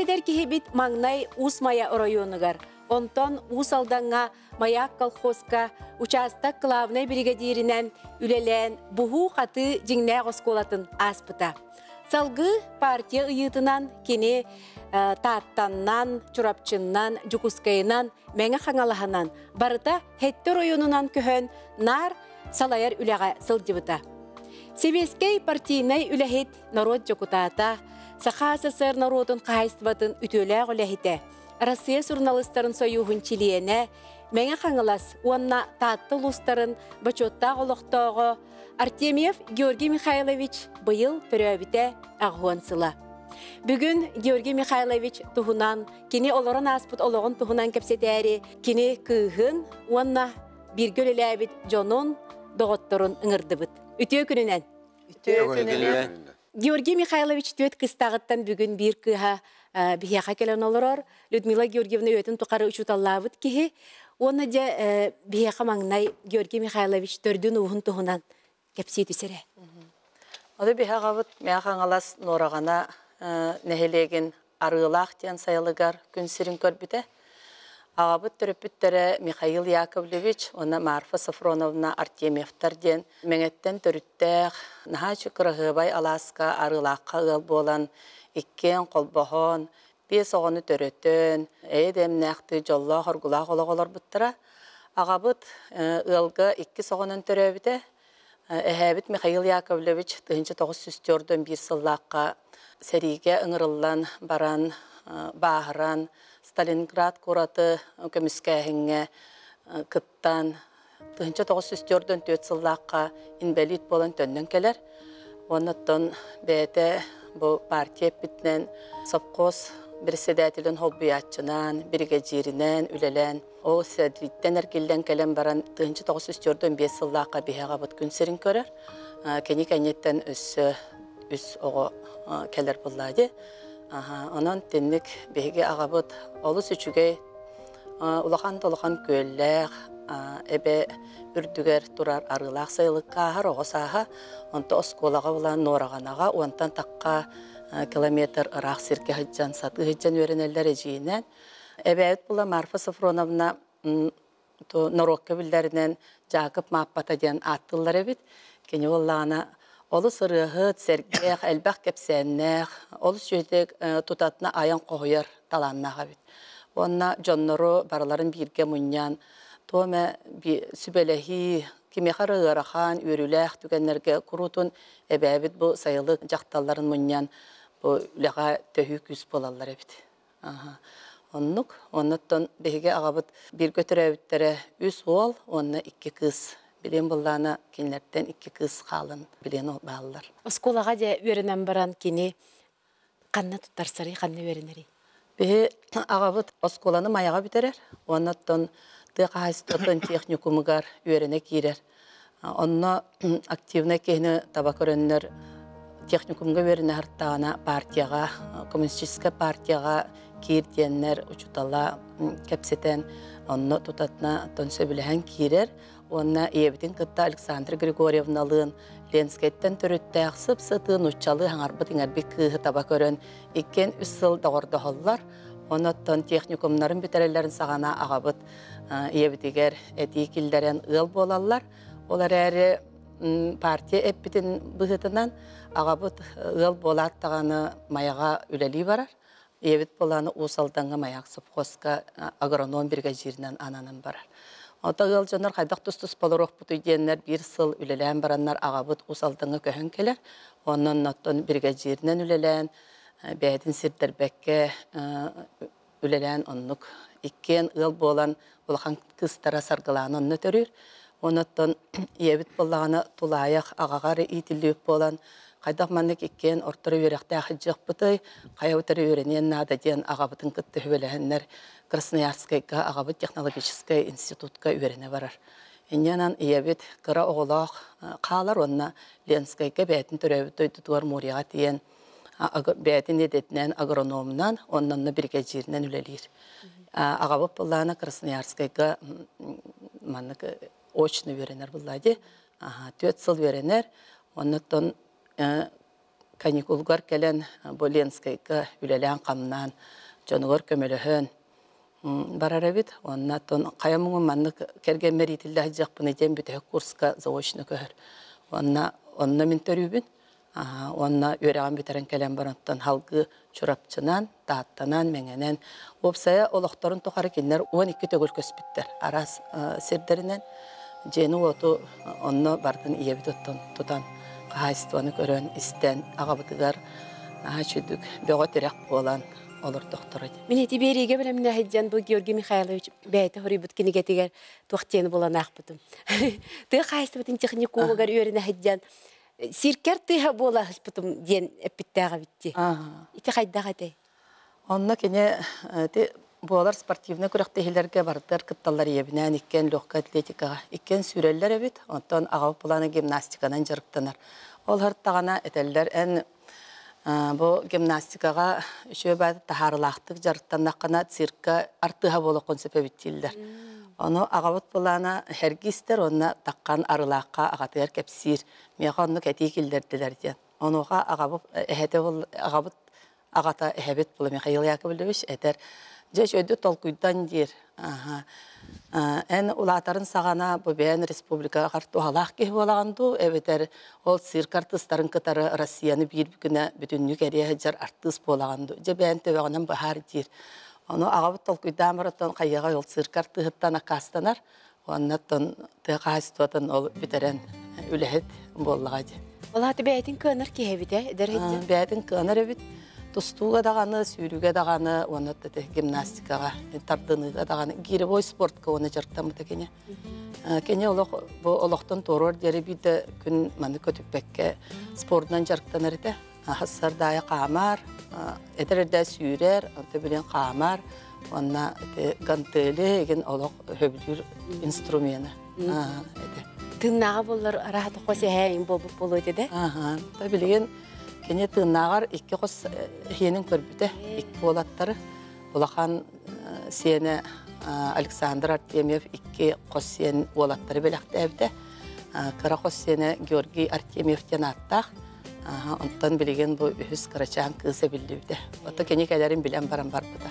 Кэпсэтэр киһибит маҥнай Уус Майа оройуонугар, онтон Уус Алдаҥҥа Маяк колхозка учаастак кылаабынай биригэдьииринэн үлэлээн буһуу-хатыы дьиҥнээх оскуолатын ааспыта. Салгыы партия ыйыытынан кини Тааттаннан, Чурапчыннан, Дьокуускайынан, Мэҥэ Хаҥалаһынан барыта Һэттэ оройуонунан көһөн наар салайар үлэҕэ сылдьыбыта. Сэбиэскэй партийнай үлэһит, норуот дьокутаата, Саха СССР норуотун хаһаайыстыбатын үтүөлээх үлэһитэ, Россия суруналыыстарын сойууһун чилиэнэ, Мэҥэ Хаҥалас уонна Таатта улуустарын бочуоттаах олохтооҕо Артемьев Георгий Михайлович быйыл төрөөбүтэ 80 сыла. Бүгүн Георгий Михайлович туһунан, кини олорон ааспыт олоҕун туһунан кэпсэтээри, кини кыыһын уонна бииргэ үлэлээбит дьонун, доҕотторун ыҥырдыбыт. Үтүө күнүнэн! Үтүө күнүнэн! Георгий Михайлович түөрт кыстааҕыттан бүгүн биир кыыһа биһиэхэ кэлэн олорор. Людмила Георгиевна үйэтин тухары учууталлаабыт киһи. Уонна дьэ биһиэхэ маҥнай Георгий Михайлович төрдүн-ууһун туһунан кэпсии түсэрэ. Ону биһи аҕабыт Мэҥэ Хаҥалас Нуораҕана нэһилиэгин Арыылаах диэн сайылыгар күн сирин көрбүтэ. Аҕабыт төрөппүттэрэ Михаил Яковлевич уонна Марфа Софроновна Артемьевтар диэн Мэҥэттэн төрүттээх, наһаа кыраһыабай алааска Арыылаахха ыал буолан, иккиэн холбоһон, биэс оҕону төрөтөн, эйэ-дэмнээхтик дьоллоох-оргулаах олох олорбуттара. Аҕабыт ыалга иккис оҕонон төрөөбүтэ. Эһээбит Михаил Яковлевич 1941 сыллаахха сэриигэ ыҥырыллан баран, бааһыран, Сталинград куораты көмүскээһиҥҥэ кыттан, 1944 сыллаахха инбэлиит буолан төннөн кэлэр. Уонна оттон бэйэтэ бу партия эппитинэн совхоз председателин холбуйааччынан, биригэдьииринэн үлэлээн, ол сэрииттэн эргиллэн кэлэн баран 1945 сыллаахха биһи аҕабыт күн сирин көрөр. Кини кэнниттэн өссө үс оҕо кэлэр буолла дии. Онон тинник биһиги аҕабыт олус үчүгэй улахан да улахан күөллээх эбэ үрдүгэр турар арыылаах сайылыкка ааһар оҕо сааһа. Онто оскуолаҕа булан Нуораҕанаҕа уонтан тахха километр ыраах сиргэ сылдьан сатыы сылдьан үөрэнэллэр эдьиийинэн. Эбээбит була Марфа Софроновна норуокка биллэринэн Дьаакып Мааппата диэн ааттыыллар эбит. Кини буоллаҕына олус ырыаһыт, сэргэх, элбэх кэпсээннээх, олус үчүгэйдик тутатына айан хоһуйар талааннаах эбит. Уонна дьоннору барыларын бииргэ мунньан, туох эмэ сүбэлэһии, кимиэхэ эрэ ыарахан, үөрүүлээх түгэннэргэ куруутун эбээбит бу сайылык дьахталларын мунньан бу үлэҕэ төһүү күүс буолаллар эбит. Оннук. Оннуттан биһиги аҕабыт бииргэ төрөөбүттэрэ үс уол уонна икки кыыс. Билиэн быллаана кинилэртэн икки кыыс хаалан билиэн бааллар. Оскуолаҕа дьэ үөрэнэн баран кини ханна туттарсарый, ханна үөрэнэрий? Биһи аҕабыт оскуоланы Майаҕа бүтэрэр. Оннуттан тыа хаһаайыстыбатын техникумугар үөрэнэ киирэр. Онно активнай киһини таба көрөннөр техникумга үөрэнэ сырыттаҕына партияҕа, коммунистическай партияҕа киир диэннэр учуутала кэпсэтэн, онно тутатына оттон сөбүлэһэн киирэр. Уонна ийэбитин кытта Александра Григорьевналыын Ленскэйтэн төрүттээх сып-сытыы нууччалыы хаҥарбыт-иҥэрбит кыыһы таба көрөн, иккиэн үс сыл доҕордоһоллор. Онон техникумнарын бүтэрэллэрин саҕана аҕабыт ийэбитигэр этии киллэрэн ыал буолаллар. Ол эрээри партия эппитин быһыытынан аҕабыт ыал буолаат даҕаны Майаҕа үлэлии барар. Ийэбит буолааны Уус Алдаҥҥа Маяк совхозка агроном биригэдьииринэн ананан барар. Ото ыал дьоннор хайдах тус-туспа олоруохпутуй диэннэр биир сыл үлэлээн бараннар аҕабыт Уус Алдаҥҥа көһөн кэлэр. Онон оттон биригэдьииринэн үлэлээн бэйэтин сирдэрбэккэ үлэлээн оннук иккиэн ыал буолан улахан кыыстара Саргылаана онно төрүүр. Онуттан ийэбит буоллаҕына тулаайах аҕаҕар иитиллибит буолан хайдах маннык иккиэн орторо үөрэхтээх сылдьыахпытый, хайабыт эрэ үөрэниэн наада диэн аҕабытын кытта сүбэлэһэннэр Красноярскайга аҕабыт технологическай институтка үөрэнэ барар. Инньэ ийэбит кыра оҕолоох хаалар уонна Ленскэйгэ бэйэтин төрөөбүт дойдутугар моряҕа тиийэн бэйэтин идэтинэн агрономунан уонна онно биригэдьииринэн үлэлиир. Аҕабыт былаана Красноярскайга маннык очно үөрэнэр булла дии. 4 сыл үөрэнэр. Оннуттан Каникулгар кэлэн бу Ленскэйгэ үлэлээн-хамнаан, дьонугар көмөлөһөн барар эбит. Уонна оттон хайа муҥун маннык кэргэммэр иитиллэ сылдьыахпыный диэн бүтэһик курска заочно көһөр. Уонна онно мин төрүүбүн. Уонна үөрэҕин бүтэрэн кэлэн баран оттон салгыы Чурапчынан, Тааттанан, Мэҥэнэн уопсайа олохторун тухары кинилэр 12 төгүл көспүттэр. Араас сирдэринэн дьиэни-уоту онно барытын ийэбит оттон тутан хаһаайыстыбаны көрөн, истэн аҕабытыгар наһаа үчүгдүк бөҕө тирэх буолан олордохторо. Мин ити биэриигэ бэлэмнэһит диэн бу Георгий Михайлович бэйэтэ хоруйбут кинигэтигэр туох диэни булан аахпытым. Тыа хаһаайыстыбатын техникумугар үөрэнэһит диэн сиркэр тыаһа буола аһыспытым диэн эппиттээх эбитти. Ити хайдах этэй? Онно кини ити буолар спортивнай күрэхтэһиилэргэ барытыгар кытталлар ийэбинээн иккиэн легкай атлетикаҕа иккиэн сүүрэллэр эбит. Онтон аҕабыт былаана гимнастиканан дьарыктанар. Ол һыртаҕына этэллэр эн бу гимнастикаҕа үчүгэй баайы таһаарылаахтык дьарыктаннаххына цирка артыыһа буолуоххун сөп эбит дииллэр. Ону аҕабыт былаана сэргии истэр уонна таххан Арылаахха аҕатыгар кэпсиир. Миэхэ оннук этии киллэрдилэр диэн. Онуоха аҕабыт эһэтэ аҕабыт аҕата эһэбит була Михаил Яковлевич этэр дьэ өйдө толкуйдан диир эн улаатарын саҕана бу бэйэн республикаҕа туһалаах киһи буолаҕын дуу эбэтэр ол цирк артыыстарын кытары Россияны биир күнэ бүтүннүү кэрийэ сылдьар артыыс буолаҕын дуу дьэ бэйэн төбөҕүнэн быһаар диир ону аҕабыт толкуйдаан баран хайыаҕа ол цирк артыыһыттан аккаастанар уонна оттон тыа хаһаайыстыбатын ол бүтэрэн үлэһит буоллаҕа дии. Ол аата бэйэтин кыанар киһи эбит ээ, эдэр сылдьан? Бэйэтин кыанар эбит. Тустууга даҕаны, сүүрүүгэ даҕаны, уонна гимнастикаҕа, тардыныыга даҕаны, гиревой спортка уонна дьарыктаммыта кини. Кини олох бу олохтон туоруор диэри биир да күн маны көтүппэккэ спордунан дьарыктанар этэ. Сардаайа хаамар, эдэр эрдэ сүүрэр, онто билин хаамар, уонна ити гантели игин олох хөбүлүүр инструмена этэ. Тыыннааҕа буоллар араһа хос эһээйин буолбут буолуо этэ да? Аха. Та билигин кини тыыннааҕар икки хос сиэнин көрбүтэ, икки уолаттары. Улахан сиэнэ Александр Артемьев икки хос сиэн уолаттары бэлэхтээбитэ. Кыра хос сиэнэ Георгий Артемьев диэн ааттаах. Онтон билигин бу үһүс кырачаан кыыс эбиллибитэ. Ото кини кэлэрин билэн баран барбыта.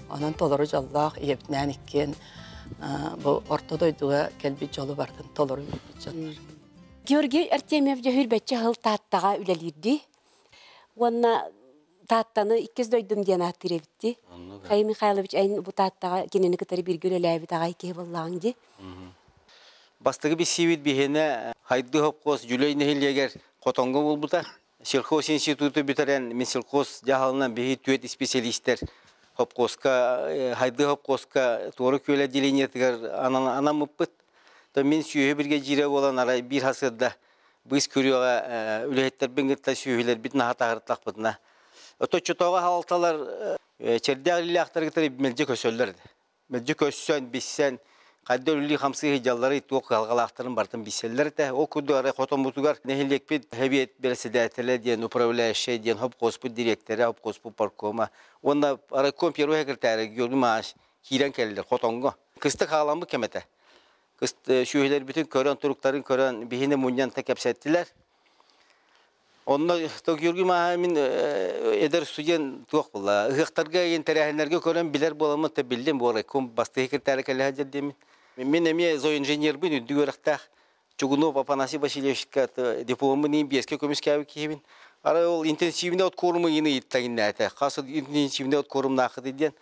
Онон толору дьоллоох ийэбитинээн иккиэн бу орто дойдуга кэлбит дьолу барытын толору билбит дьоннор. Георгий Артемьев дьөһүрбэччэ сыл Тааттаҕа үлэлиирдии. Уонна Тааттаны иккис дойдум диэн ааттыыр эбитти. Михаил Михайлович эн бу Тааттаҕа кинини кытары бииргэ үлэлээбит аҕай киһи буоллаҕыҥ дии. Бастакы билсиибит биһиэнэ Хайдыы хопкуос Дьүлэй нэһилиэгэр хотоҥҥо буолбута. Сельхозинституту бүтэрэн Минсельхоз дьаһалынан биһи түөрт исписэлиистэр хопкуоска Хайдыы хопкуоска Туора Күөл отделениетыгар анаммыппыт. То мин сүөһү биригэдьиирэ буолан арай биир сарсыарда быыс күрүөҕэ үлэһиттэрбин кытта сүөһүлэрбит наһаа таһыртахпытына оточчотооҕу аһалталар чэрдээх илиилээхтэргэ кытары мэлдьи көсөллөр этэ. Мэлдьи көссөн, билсэн, хайда үлэлии-хамсыы сылдьалларый, туох кыһалҕалаахтарын барытын билсэллэр этэ. Ол курдук арай хотоммутугар нэһилиэкпит сэбиэт бэрэссэдээтэлэ диэн, управляющай диэн, хопхуоспут дириэктэрэ, хопхуоспут паркома уонна райком первый секретарь Георгий Мааш киирэн кэллилэр хотоҥҥо. Кыстык хааламмыт кэм этэ. Сүөһүлэрбитин көрөн, туруктарын көрөн, биһини мунньан та кэпсэттилэр. Онно Георгий Мааһа мин эдэр студент туох буолла ыһыахтарга интэрэһиннэргэ көрөн билэр буоламмын та биллим бу райком бастакы секретарь кэлэ сылдьар диэммин. Мин эмиэ зооинженербин үрдүк үөрэхтээх Чугунов Афанасий Васильевичка дипломмун иин биэскэ көмүскээбит киһибин. Арай ол интенсивный откоруму иин ыйыттагиннээтэ. Хас интенсивный откорумнаахыты диэн.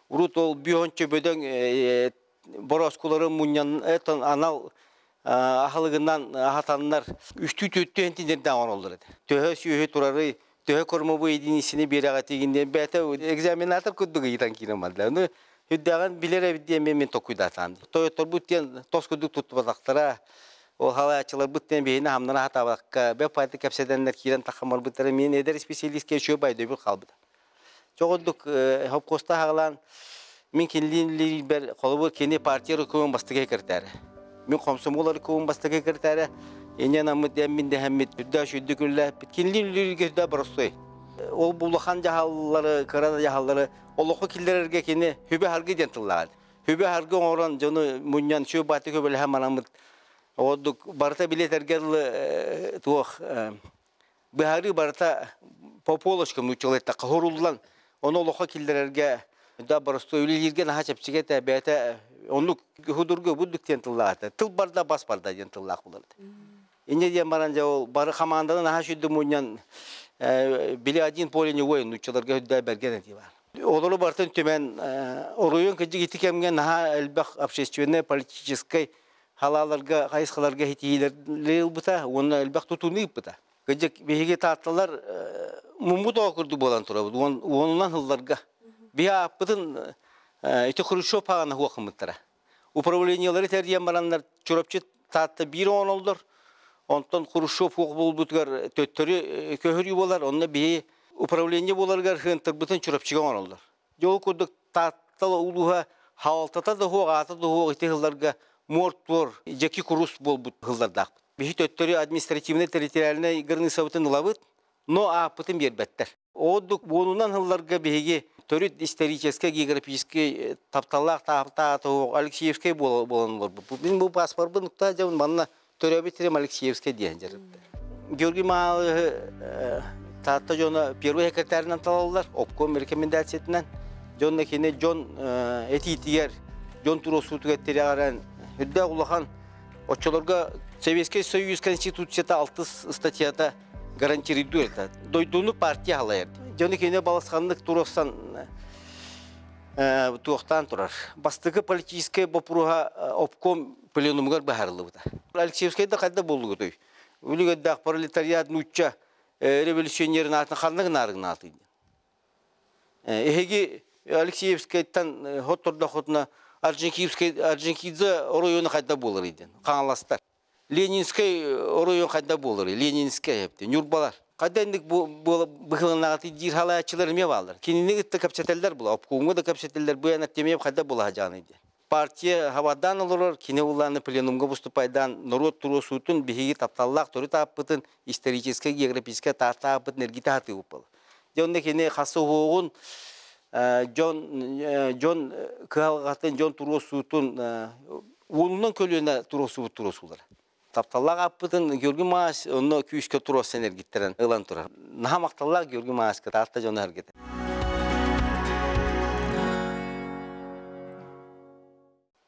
Урут ол бүөнчө бөдөҥ борооскулары мунньан анал аһылыгынан аһатаннар үстүү түөттүү энтинерден оҥороллор этэ. Төһө сүөһү турары, төһө кормовой единицини биэрэҕэ тигиннен бэйэтэ экзаменатор курдук ыйытан киирэн барда. Ону үрдээҕин билэр эбит диэн мен токуйдаатаам. Тойотторбут диэн тос курдук туттубатахтара. Ол халааччыларбыт диэн биһини хамнана хатаабакка бэп пайты кэпсэтэннэр киирэн тахамарбыттара мен эдэр специалистке үчүгэй байдойбут хаалбыта. Чоҕурдук хопкуоста хаҕалаан мин кинилиин холобур кини партия рукуун бастакы секретарь. Мин комсомол рукуун бастакы секретарь. Инньэ наммыт мин дэһэммит үрдэ сүрдүк үллээппит. Кинилиин үллүүргэ үрдэ боростуой. Ол улахан дьаһаллары, кыра да дьаһаллары олоххо киллэрэргэ кини хүбэ харгы диэн тыллаҕа. Хүбэ харгы оҥорон дьону мунньан сүө бааты көбөлөһөн мараммыт. Ордук барыта билетэргэ туох быһаарыы барыта По полочкам нууччалыы эттэххэ хоруллан, ону олоххо киллэрэргэ да боростуой үлэлииргэ наһаа чэпчэки этэ, бэйэтэ оннук худургу буддук диэн тыллаах этэ. Тыл барда, бас барда диэн тыллаах буолар этэ. Инньэ диэн баран дьэ ол бары хамаанданы наһаа сүрдү мунньан били один поле не воин нууччаларга үрдэ бэргэн этии баар. Олору барытын түмэн оройуон кырдьык ити кэмҥэ наһаа элбэх общественнай, политическай халааларга, хайысхаларга итиилэри ылбыта уонна элбэх тутууну ыыппыта. Кырдьык биһиги таатталар муммут оҕо курдук буолан турабыт уонунан сылларга. Биһи ааппытын ити Хрущев аҕана хуохыммыттара. Управлениелары тэрийэн бараннар Чурапчы Таатта биир оҥороллор. Онтон Хрущев уох буолбутугар төттөрү көһөрүү буолар. Онно биһи управление буоларыгар хыантырбытын Чурапчыга оҥороллор. Дьэ ол курдук Таатта улууһа хаалтата да суох, аата да суох ити сылларга муор-туор, дьэки курус буолбут сыллардаахпыт. Биһи төттөрү административнай территориальнай границабытын ылабыт, но ааппытын биэрбэттэр. Ордук уонунан сылларга биһиги төрүт историческай, географическай тапталлаах таатаах Алексеевскай буолан олорбуппут. Мин бу паспорбын укта дьон манна төрөөбүт сирим Алексеевскай диэн дьарыктар. Георгий Михайлович Таатта дьоно первый секретарынан талаллар, обком рекомендациятынан. Дьонно кини дьон этиитигэр, дьон туруорсуутугар тирэҕирэн үрдээх улахан оччолорго Советский Союз Конституцията алтыс статьята гарантируйдуур это. Дойдуну партия халайар. Дьону кини балысханнык туруорсан туохтаан турар. Бастакы политическай боппуруоһа обком пленумугар быһаарыллыбыта. Алексеевскайда хайда буоллугутой? Үлүгэрдээх пролетариат нуучча революционерин аатын ханна гынаарыгнаатый? Эһиги Алексеевскайтан хоттордохутуна Орджоникидзе оройуона хайда буолар диэн хаҥаластар. Ленинскэй оройуон хайда буоларый? Ленинскэй эпти, Ньурбалар. Хайда инник быһыланаҕыт диир халааччылар эмиэ бааллар. Кинини кытта кэпсэтэллэр була, обкомҥа да кэпсэтэллэр, бу эн Артемьев хайда була садьааный диэн. Партия хабардаан олорор, кини улааны пленумга выступайдаан норуот туруосуутун биһиги тапталлаах төрүт ааппытын, историческай, географическай тааттааппытын эргитэ сатыыбыт буолар. Дьэ онно кини хас уһуоҕун дьон дьон кыһалҕатын, дьон туруорсуутун уонунан көлүөнэ туруорсубут туруорсуулара. Тапталлаах ааппытын Георгий Маас онно күүскэ туруорсан эргиттэрэн ылан турар. Наһаа махталлаах Георгий Мааска Таатта дьоно эргитэ.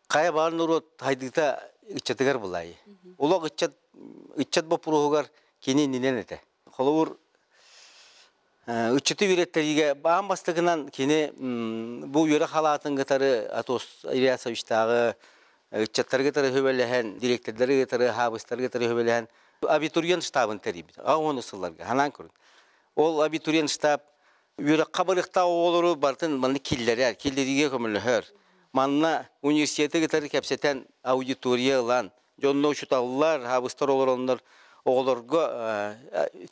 Хайа баар норуот хайдыыта ыччатыгар булаайы. Олох ыччат ыччат боппуруоһугар кини иннинэн этэ. Холобур, ыччаты үөрэттэриигэ аан бастакынан кини бу үөрэх халаатын кытары Атос Ильясовичтааҕы ыччаттары кытары сүбэлэһэн, дириэктэрдэри кытары, хаабыстары кытары сүбэлэһэн абитуриент штабын тэрийбит. Аҕыс сылларга ханаан көрүн. Ол абитуриент штаб үөрэххэ барыахтаах оҕолору барытын манна киллэрэр, киллэриигэ көмөлөһөр. Манна университеты кытары кэпсэтэн аудитория ылан, дьонно учуталлар, хаабыстар олороннор оҕолорго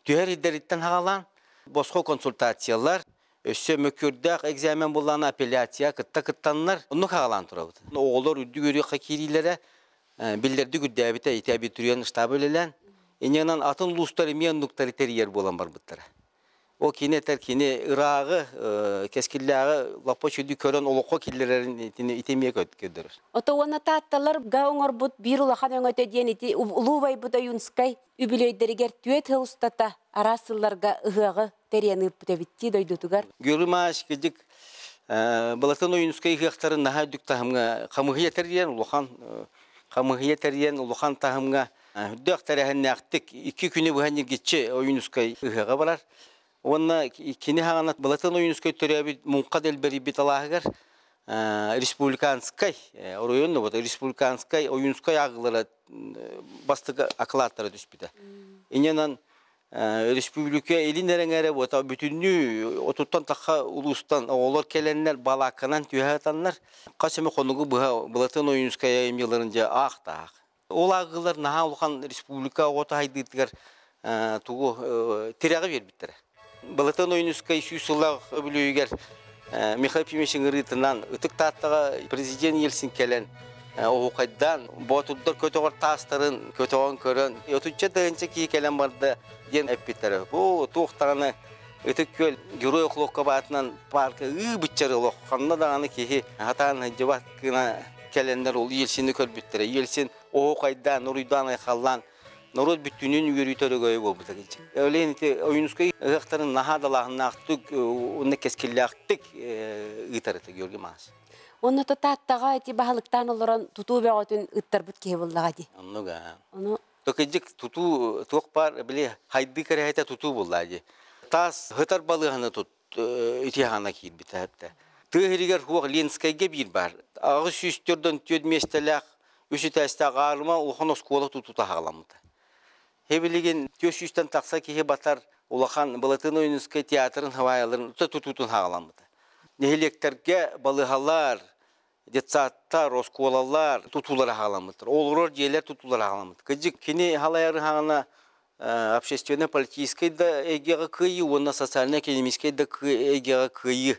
түһэр ирдэриттэн хаалаан босхо консультациялар, өссө мөккүөрдээх экзамен буллаана апелляция кытта кыттаннар, оннук хаалаан турабыт. Оҕолор үрдүк үөрүйэххэ киириилэрэ биллэрдик үрдээбитэ, ити абитуриент штабы үлэлээн, инньэ атын улуустар эмиэ оннуктары тэрийэр буолан барбыттара. Ол кини этэр кини ырааҕы, кэскиллээҕи лаппа үчүгүйдүк көрөн олоххо киллэрэрин ити эмиэ көрдөрөр. Ото уонна таатталарга оҥорбут биир улахан өҥөтө диэн ити Улуу убайбыт Ойуунскай үбүлүөйдэригэр түөрт сыл устата араас сылларга ыһыаҕы тэрийэн ыыппыт эбиттии дойдутугар. Георгий Иванович кырдьык Былатын Ойуунскай ыһыахтарын наһаа үрдүк таһымҥа хамыһыйа тэрийэн улахан хамыһыйа тэрийэн улахан таһымҥа Үрдээх тэрээһиннээхтик икки күнү быһа ньиргиччи Ойуунускай ыһыаҕа барар. Уонна кини хаҕана Былатын Ойуунускай төрөөбүт Муҥха Дэлбэрийбит алааһыгар республиканскай оройуон вот республиканскай Ойуунскай ааҕыылара бастакы акылааттара түспүтэ. Инньэнэн республика илин эрэҥэрэ вот бүтүннүү отуттан тахха улуустан оҕолор кэлэннэр балаакканан түһэ сатаннар хас эмэ хонугу быһа Былатын Ойуунускай айымньыларын дьэ аах-таах. Ол ааҕыылар наһаа улахан республика оҕото сайдыытыгар тугу тирэҕи биэрбиттэрэ. Былатын Ойуунускай сүүс сыллаах үбүлүөйүгэр Михаил Ефимович ыҥырыытынан Ытык Тааттаҕа президент Ельцин кэлэн оһуохайдаан боотурдар көтөҕөр таастарын көтөҕөн көрөн отучча тыһыынча киһи кэлэн барда диэн эппиттэрэ. Бу туох даҕаны Ытык Күөл Герой Охлопков аатынан парка ыы быччары олох ханна даҕаны киһи хатаан сылдьыбат гына кэлэннэр ол Ельцини көрбүттэрэ. Ельцин оһуохайдаан, уруйдаан айхаллаан. Норуот бүттүүнүн үөрүүтэ өрөгөйө буолбута килчик. Олен ити Ойуунускай ыһыахтарын наһаа далааһыннаахтык, уонна кэскиллээхтик ыытар этэ Георгий Маас. Онно Тааттаҕа ити баһылыктаан олорон тутуу бөҕөтүн ыттарбыт киһи буллаҕа дии. Оннуга. Ону Токыдьык тутуу туох баар били хайды кэрэһэтэ тутуу булла дии. Таас хытар балыыһаны тут итиһаана киирбитэ хэптэ. Тыа сиригэр хуох Ленскэйгэ биир баар. 804 миэстэлээх үс этээстээх аарыма улахан оскуола тутуута хаҕаламмыта. Хэбилигин 400-тэн тахса киһи батар улахан Былатын Ойуунускай театрын хавайаларын тутуутун хаҕаламмыта. Нэһилиэктэргэ балыыһалар, детсадтар, оскуолалар тутуулара хаҕаламмыттар. Олорор дьиэлэр тутуулара хаҕаламмыт. Кыдьык кини халайары хаҕана общественно-политическай да эйгэҕэ кыайыы уонна социально-экономическай да эйгэҕэ кыайыы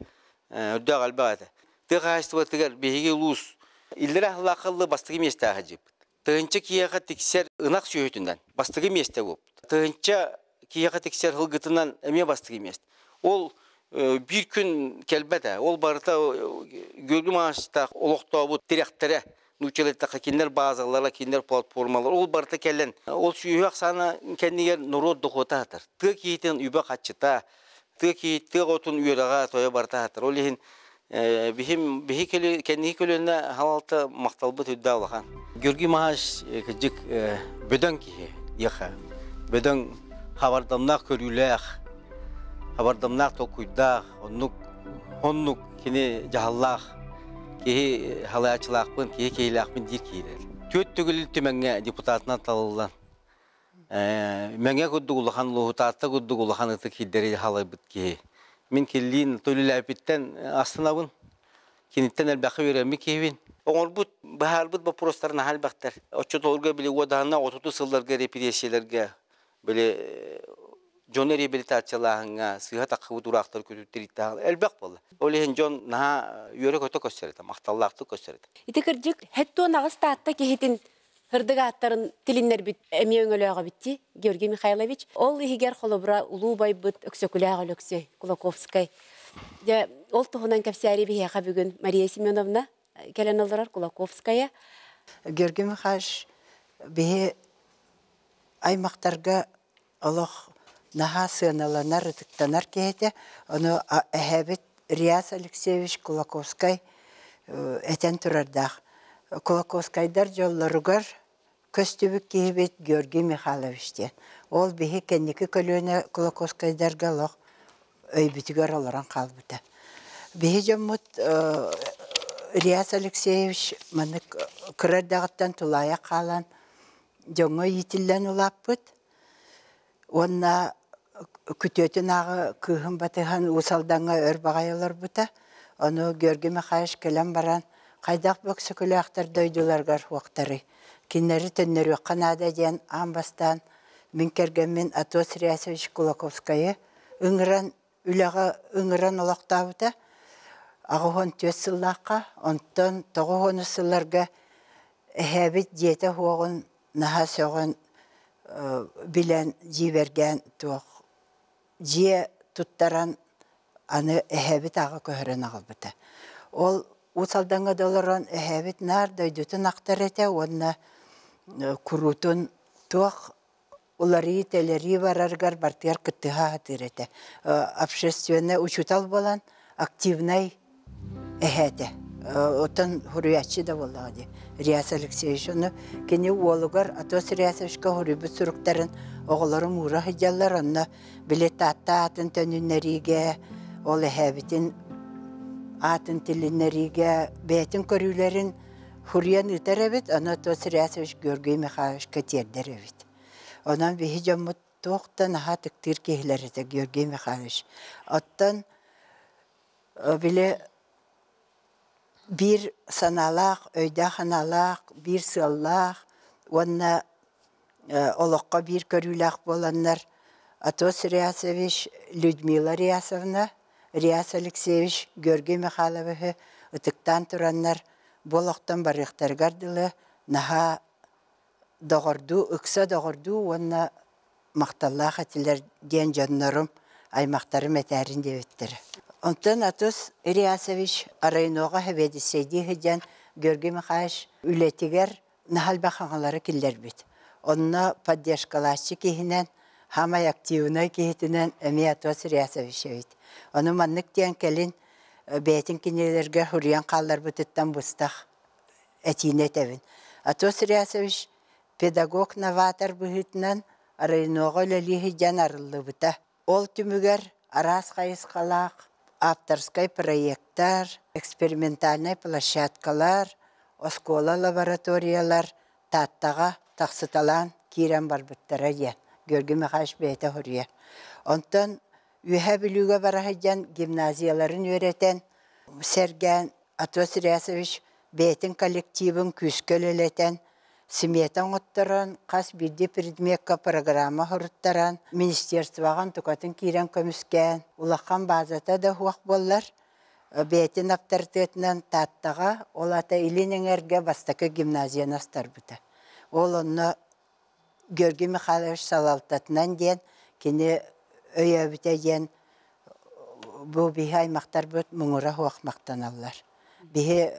үрдээх элбэх этэ. Тыа хаһаайыстыбатыгар биһиги улуус иллэрэ аһылаахыллы бастакы миэстэҕэ сылдьыбыт. Тыһыынча киһиэхэ тиксэр ынах сүөһүтүнэн бастакы миэстэ буолбут. Тыһыынча киһиэхэ тиксэр сылгытынан эмиэ бастакы миэстэ. Ол биир күн кэлбэтэ. Ол барыта Георгий Маастаах олохтообут тирэхтэрэ нууччалыы эттэххэ кинилэр баазалара, кинилэр платформалар, ол барыта кэлэн, ол сүөһү ахсаана кэннигэр норуот дохуота аһатар. Тыа киһитин үбэ-хаччыта, тыа киһи тыа оҕотун үөрэҕэ тойо барыта аһатар. Ол иһин биһим биһи кэнники көлүөнэ халалта махталбыт үрдэ улахан. Георгий Махач кырдьык бөдөҥ киһи диэхэ. Бөдөҥ хабардамнаах көрүүлээх, хабардамнаах толкуйдаах, оннук оннук кини дьаһаллаах киһи халааччылаахпын, киһи киһилээхпин диир киирэр. Түөрт төгүл Түмэҥҥэ депутатынан талыллан, Мэҥэ курдук улахан улууһутаатта курдук улахан ытык сирдэри халайбыт киһи. Мин киллиин төлүлээппиттэн астынабын. Киниттэн элбэххэ үөрэммит киһибин. Оҥорбут, быһаарбыт боппуруостар наһаа элбэхтэр. Оччотуорга били уодаһынна отуту сылларга репрессиялэргэ били дьону реабилитациялааһыҥҥа сыыһа таххыбыт ураахтар көтүттэрииттээх элбэх буолла. Ол иһин дьон наһаа үөрэ-көтө көстөр этэ, махталлаахтык көстөр этэ. Ити кырдьык, хэттуон аҕыс Таатта киһитин сырдык ааттарын тилиннэрбит эмиэ өҥөлөөх эбит дии, Георгий Михайлович. Ол иһигэр холобура улуу убайбыт Өксөкүлээх Өлөксөй Кулаковскай. Дьэ, ол туһунан кэпсээри биһиэхэ бүгүн Мария Семеновна кэлэн олорор Кулаковская. Георгий Михайлович биһи аймактарга олох наһаа сыаналанар, ытыктанар киһи этэ. Ону эһэбит Риас Алексеевич Кулаковскай этэн турардаах. Кулаковскайдар дьоллоругар көстүбүт киһибит Георгий Михайлович диэн. Ол биһи кэнники көлүөнэ Кулаковскайдарга олох өйбүтүгэр олорон хаалбыта. Биһи дьоммут Риас Алексеевич маннык кыра эрдэҕиттэн тулаайах хаалан дьоҥҥо иитиллэн улааппыт уонна күтүөтүн ааҕы кыыһын батыһан Уус Алдаҥҥа өр баҕайы олорбута. Ону Георгий Михайлович кэлэн баран хайдах бөксөкүлээхтэр дойдуларыгар уохтарый, кинилэри төннөрүөххэ наада диэн аан бастаан мин кэргэммин Атос Рясович Кулаковскайы ыҥыран үлэҕэ ыҥыран олохтообута 84 сыллаахха, онтон 90 сылларга эһээбит дьиэтэ уоҕун наһаа сөҕөн билэн дьиибэргээн туох дьиэ туттаран аны эһээбит аҕа көһөрөн аҕалбыта. Ол Уус Алдаҥҥа да олорон эһээбит наар дойдутун ахтар этэ уонна куруутун туох уларыы-тэлэрии барарыгар бартыгар кыттыһа сатыыр этэ. Общественнай учуутал буолан активнай эһэ этэ. Оттон суруйааччы да буоллаҕа дии. Риас Алексеевич ону кини уолугар Атос Риасовичка суруйбут суруктарын оҕолорум уура сылдьаллар. Онно били Таатта аатын төнүннэриигэ, ол эһээбитин аатын тилиннэриигэ бэйэтин көрүүлэрин Хуруйан ыытар эбит, ону Атос Рясович Георгий Михайловичка тиэрдэр эбит. Онон биһи дьоммут туох да наһаа ытыктыыр киһилэр этэ Георгий Михайлович. Оттон били биир санаалаах, өйдөөх-санаалаах, биир сыаллаах уонна олоххо биир көрүүлээх буоланнар Атос Рясович, Людмила Рясовна, Риас Алексеевич, Георгий Михайловиһы ытыктаан тураннар бу олохтон барыахтарыгар дылы наһаа доҕордуу, ыкса доҕордуу уонна махталлаах этилэр диэн дьоннорум, аймахтарым этээрин диэбиттэрэ. Онтон Атос Риасович районоҕа сэбиэдиссэйдии сылдьан Георгий Михайлович үлэтигэр наһаа элбэх хаҥалары киллэрбит. Онно поддержкалааччы киһинэн, хаамай активнай киһитинэн эмиэ Атос Реасович эбит. Ону маннык диэн кэлин бэйэтин кинилэргэ суруйан хаалларбытыттан быстах этиини этэбин. Атос Реасович педагог-новатор быһыытынан районоҕа үлэлии сылдьан арыллыбыта. Ол түмүгэр араас хайысхалаах авторскай проектар, экспериментальнай площадкалар, оскуола лабораториялар Тааттаҕа тахсыталаан киирэн барбыттара диэн Георгий Михайлович бэйэтэ суруйар. Онтон Үөһээ Бүлүүгэ бара сылдьан гимназияларын үөрэтэн, сэргээн Атос Реасович бэйэтин коллективын күүскэ үлэлэтэн, смета оҥотторон, хас биирдии предмекка программа суруттаран, министерствоҕа онтукатын киирэн көмүскээн, улахан базата да суох буоллар, бэйэтин аптарытыатынан Тааттаҕа, ол аата Илин Эҥэргэ бастакы гимназияны астарбыта. Ол онно Георгий Михайлович салалтатынан диэн кини өйөөбүтэ диэн бу биһи аймахтарбыт муҥура суох махтаналлар. Биһи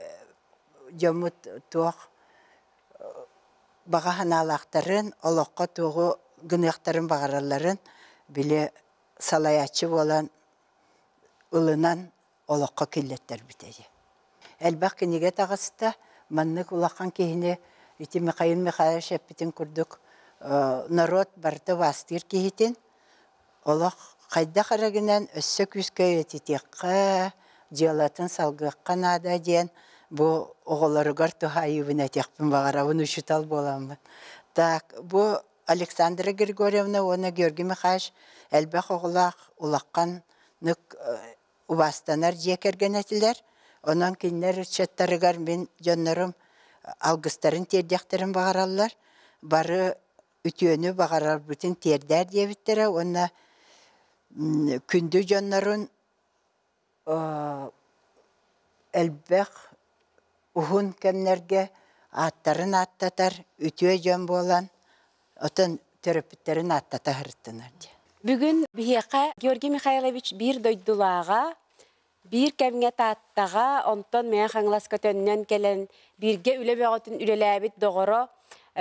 дьоммут туох баҕа санаалаахтарын, олоххо туоҕу гыныахтарын баҕаралларын били салайааччы буолан ылынан олоххо киллэттэрбитэ дии. Элбэх кинигэ таҕыста, маннык улахан киһини ити Михаил Михайлович эппитин курдук норуот барыта убаастыыр киһитин олох хайдах эрэ гынан өссө күүскэ үйэтитиэххэ, дьыалатын салгыахха наада диэн бу оҕолоругар туһаайыыбын этиэхпин баҕарабын учуутал буоламмын. Так, бу Александра Григорьевна уонна Георгий Михайлович элбэх оҕолоох улаханнык убаастанар дьиэ кэргэн этилэр. Онон кинилэр ыччаттарыгар мин дьоннорум алгыстарын тиэрдиэхтэрин баҕараллар. Бары үтүөнү баҕарарбытын тиэрдээр диэбиттэрэ уонна күндү дьоннорун элбэх уһун кэмнэргэ ааттарын ааттатар үтүө дьон буолан, оттон төрөппүттэрин ааттата сырыттынар диэн. Бүгүн биһиэхэ Георгий Михайлович биир дойдулааҕа, биир кэмҥэ Тааттаҕа, онтон Мэҥэ Хаҥаласка төннөн кэлэн бииргэ үлэ бөҕөтүн үлэлээбит доҕоро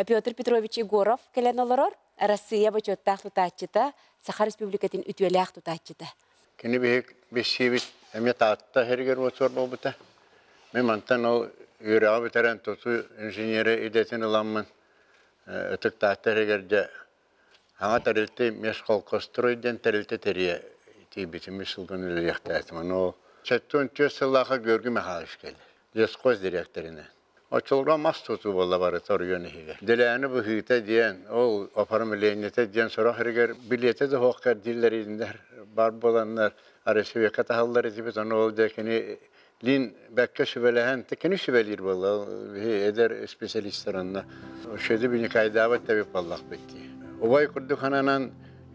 Петр Петрович Егоров кэлэн олорор. Россия бочуоттаах тутааччыта, Саха Республикатын үтүөлээх тутааччыта. Кини биһик билсиибит эмиэ Таатта сиригэр уотуор буолбута. Мин мантан ол үөрэҕи бүтэрэн тутуу инженерэ идэтин ыламмын Ытык Таатта иһигэр дьэ саҥа тэрилтэ Межколхозстрой диэн тэрилтэ тэрийэ тиийбитим үс сылгын үлэлиэхтээтим. Ону ол 74 сыллаахха Георгий Михайлович кэллэ. Лесхоз дириэктэринэн. Оччолорго мас тутуу буолла барыта оройуон иһигэр. Дэлээни быһыыта диэн, ол оформлениета диэн сорох иһигэр билиэтэ да суох кэрдииллэриннэр бар буоланнар Арасыйка таһаллар этибит, ону ол дьэ кини Лин бэккэ сүбэлэһэн, кини сүбэлиир буолла, биһи эдэр специалистар онно Шөдү биникайдаабат тэбип буоллахпыт дии. Убай курдук хананан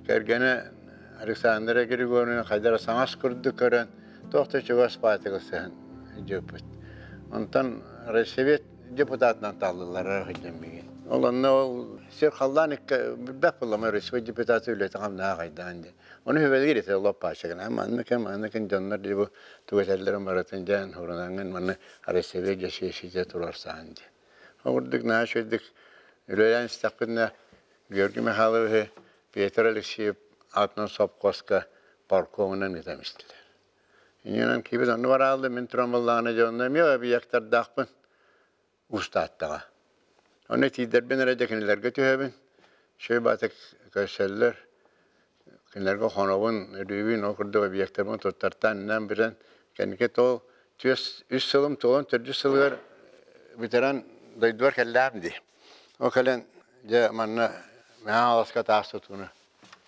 кэргэнэ Александра Григорьевна хайдара саҥас курдук көрөн, туох да чугас баатыгы сыһан дьыппыт. Онтон Райсовет депутатынан таллылар мигин. Ол онно ол сир халлаан икки билбэт буоллам Райсовет депутаты үлэтэ хамнаһа хайдаан диэн. Ону сүбэлиир этэ лоппаачыгына маннык маннык дьоннор дии бу тугу этэллэрин барытын дьээн хурунаҥҥын манны Россия дьэсиэситэ турарсаан диэн. Ол курдук наһаа үчүгэйдик үлэлээн истэхпинэ Георгий Михайловиһы Петр Алексеев аатынан сопхуоска паркомунан ыытан истилэр. Иннинэн киибит онно бараалды мин туран буоллаҕына дьэ онно эмиэ объектардаахпын устааттаҕа. Онно тиийдэрбин эрэ дьэ кинилэргэ түһэбин. Үчүгэй баатык көрсөллөр. Кинилэргэ хонобун, өрүүбүн, ол курдук объектарбын туттартаан иннэн бүтэн, кэнники тол түөс үс сылым туолан төрдүс сылыгар ветеран дойдубар кэллээм дии. Ол кэлэн дьэ манна Мэҥэ Хаҥаласка таас тутууну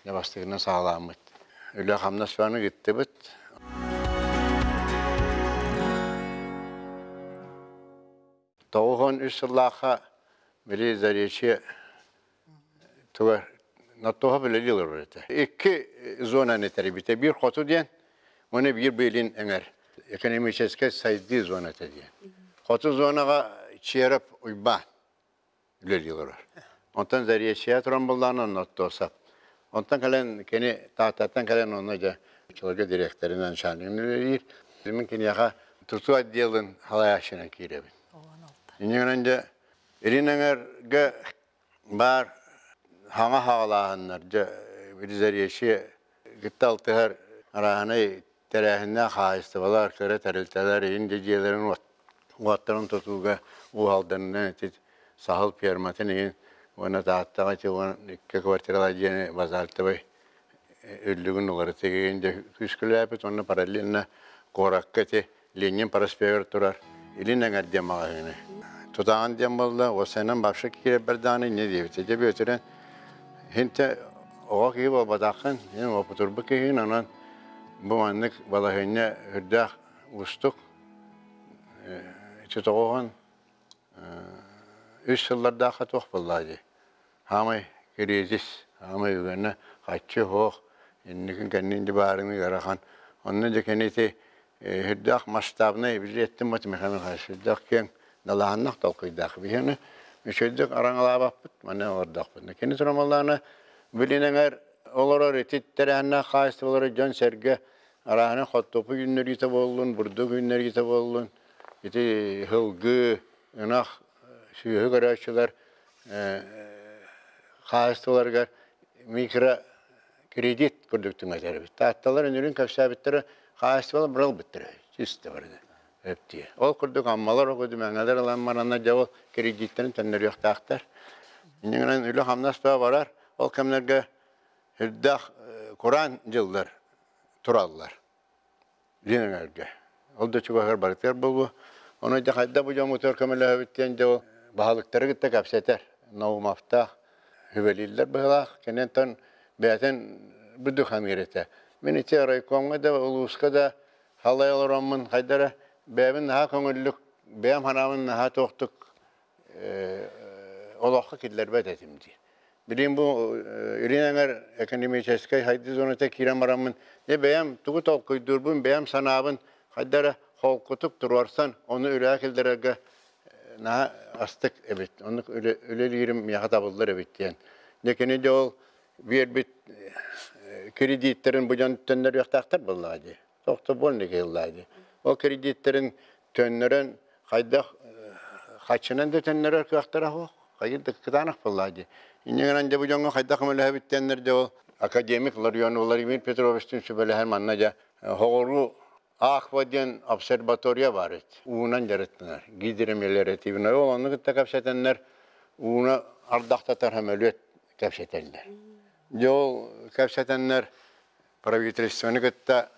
дьэ бастакынан саҕалааммыт. Үлэ-хамнас бааны ыыттыбыт. 93 сыллаахха били Заречье туга Наттоха үлэлии олорор этэ. Икки зонаны тэрийбитэ. Биир хоту диэн, уонна биир быылын эҥэр. Экономическай сайдыы зоната диэн. Хоту зонаҕа Череп Уйбаан үлэлии олорор. Онтон Заречье туран буллаан Наттосов. Онтон кэлэн кини Тааттаттан кэлэн онно дьэ чыларга дириэктэринэн начальнигын үлэлиир. Мин киниэхэ тутуу отделын халайааччынан киирэбин. Инньэ гынан дьэ Илин эҥэргэ баар Хаҥа хаҕалааһыннар дьэ Заречье кытта алтыһар арааһынай тэрээһиннээх хаһаайыстыбалар, кыра тэрилтэлэр иһин дьэ дьиэлэрин уоттарын тутууга Уу Алданынан ити саһыл ферматын иһин уонна Тааттаҕа ити 12 квартиралаах дьиэни базальтовай үллүгүн уларытыыга иһин дьэ күүскүлээбит уонна параллельно куоракка ити Ленин проспегар турар Илин эҥэр диэн маҕаһыыны тутаҕын диэн буолла, уопсайынан вообще киирэрбэр даҕаны инньэ диэбитэ. Дьэ Бүөтүрэн иһинтэ оҕо киһи буолбатаххын, эн уопутурбут киһигин, онон бу маннык балаһыанньа үрдээх уустук. Ити тоҕоҕон үс сыллардаахха туох буоллаа дии. Хаамай кризис, хаамай үгэнэ хаччы суох, инникин кэннин дьэ баарыҥы ыарахан. Онно дьэ кини ити үрдээх масштабнай билиэттин бат Михаил Михайлович үрдээх киэҥ далааһыннах толкуйдаах. Биһиэни үчүгэйдик араҥалаабаппыт, манна олордохпут. Кини турамаллаана билин эҥэр олорор ити тэрээһиннээх хаһаайыстыбалары дьон-сэргэ арааһына хоттопу үүннэриитэ буоллун, бурдук үүннэриитэ буоллун, ити һылгы, ынах, сүөһү көрөөччүлэр хаһаайыстыбаларыгар микрокредит курдук түҥэтэрбит. Таатталар үнүрүн кэпсээбиттэрэ хаһаайыстыбалар быралбыттара чисто барыта өптиэ. Ол курдук Аммалар окуду мэҥэлэр ылан баранна дьэ ол кредиттэрин төннөрүөхтаахтар. Иннинэн үлэ-хамнас да барар. Ол кэмнэргэ үрдээх кураан дьыллар тураллар. Диэн өҥөргө. Ол да чугаһыгар барытыгар буолуо. Ону дьэ хайда бу дьоммутугар көмөлөһөбүт диэн дьэ ол баһылыктары кытта кэпсэтэр. Наумовтаах сүбэлииллэр быһыылаах. Кининтэн бэйэтин бүдү ханыыр этэ. Мин ити райкомҥа да, улууска да халай олороммун хайда эрэ бэйэбин наһаа көҥүллүк, бэйэм санаабын наһаа туохтук олоххо киллэрбэт этим дии. Билигин бу Илин эҥэр экономическай сайдыы зоната киирэн бараммын, дьэ бэйэм тугу толкуйдуурбун, бэйэм санаабын хайда эрэ холкутук туруорсан, ону үлэҕэ киллэрэргэ наһаа астык эбит. Оннук үлэлиирим миэхэ табыллар эбит диэн. Дьэ кини дьэ ол биэрбит кредиттэрин бу дьон төннөрүөхтээхтэр буоллаҕа дии. Тохтобуон кыһыллаа дии. Ол кредиттэрин төннөрөн хайдах хаччынан да төннөрөр кыахтара суох. Хайыр да кытаанах буоллаа дии. Инньэ гынан дьэ бу дьоҥҥо хайдах көмөлөһөбүт диэннэр дьэ ол академик Ларионов Владимир Петровичтыын сүбэлэһэн манна дьэ Хоҕуруу Аахва диэн обсерватория баар эбит. Уунан дьарыктанар. Гидромелиоративнай. Ол онну кытта кэпсэтэннэр ууну ардахтатар сөмөлүөт кэпсэтэллэр. Дьэ ол кэпсэтэннэр правительствоны кытта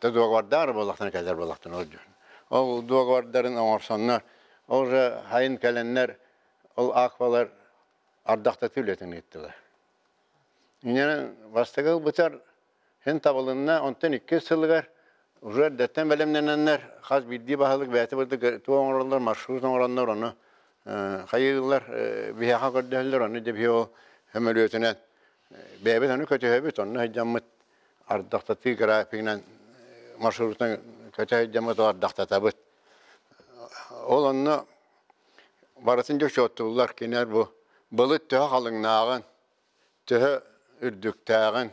дуогабардаах буоллахтана кэлэр буоллахтана ол дьон. Ол дуогабардарын оҥорсоннор, ол же хайын кэлэннэр ол аквалар ардахтатыы үлэтин ыыттылар. Инньэ бастакы ылбытар Һин табылынна, онтон иккис сылыгар уже эрдэттэн бэлэмнэнэннэр хас биирдии баһылык бэйэтэ бырдык туох оҥороллор, маршрут оҥороннор, ону хайыыллар, биһиэхэ көрдөһөллөр, ону дьэ биһи ол сөмөлүөтүнэн бэйэбит ону көтүһэбит, онно сылдьаммыт ардахтатыы графигынан маршрутунан көтө сылдьаммыт ардахтатабыт. Ол онно барытын дьэ учуоттууллар, кинилэр бу былыт төһө халыҥнааҕын, төһө үрдүктээҕин,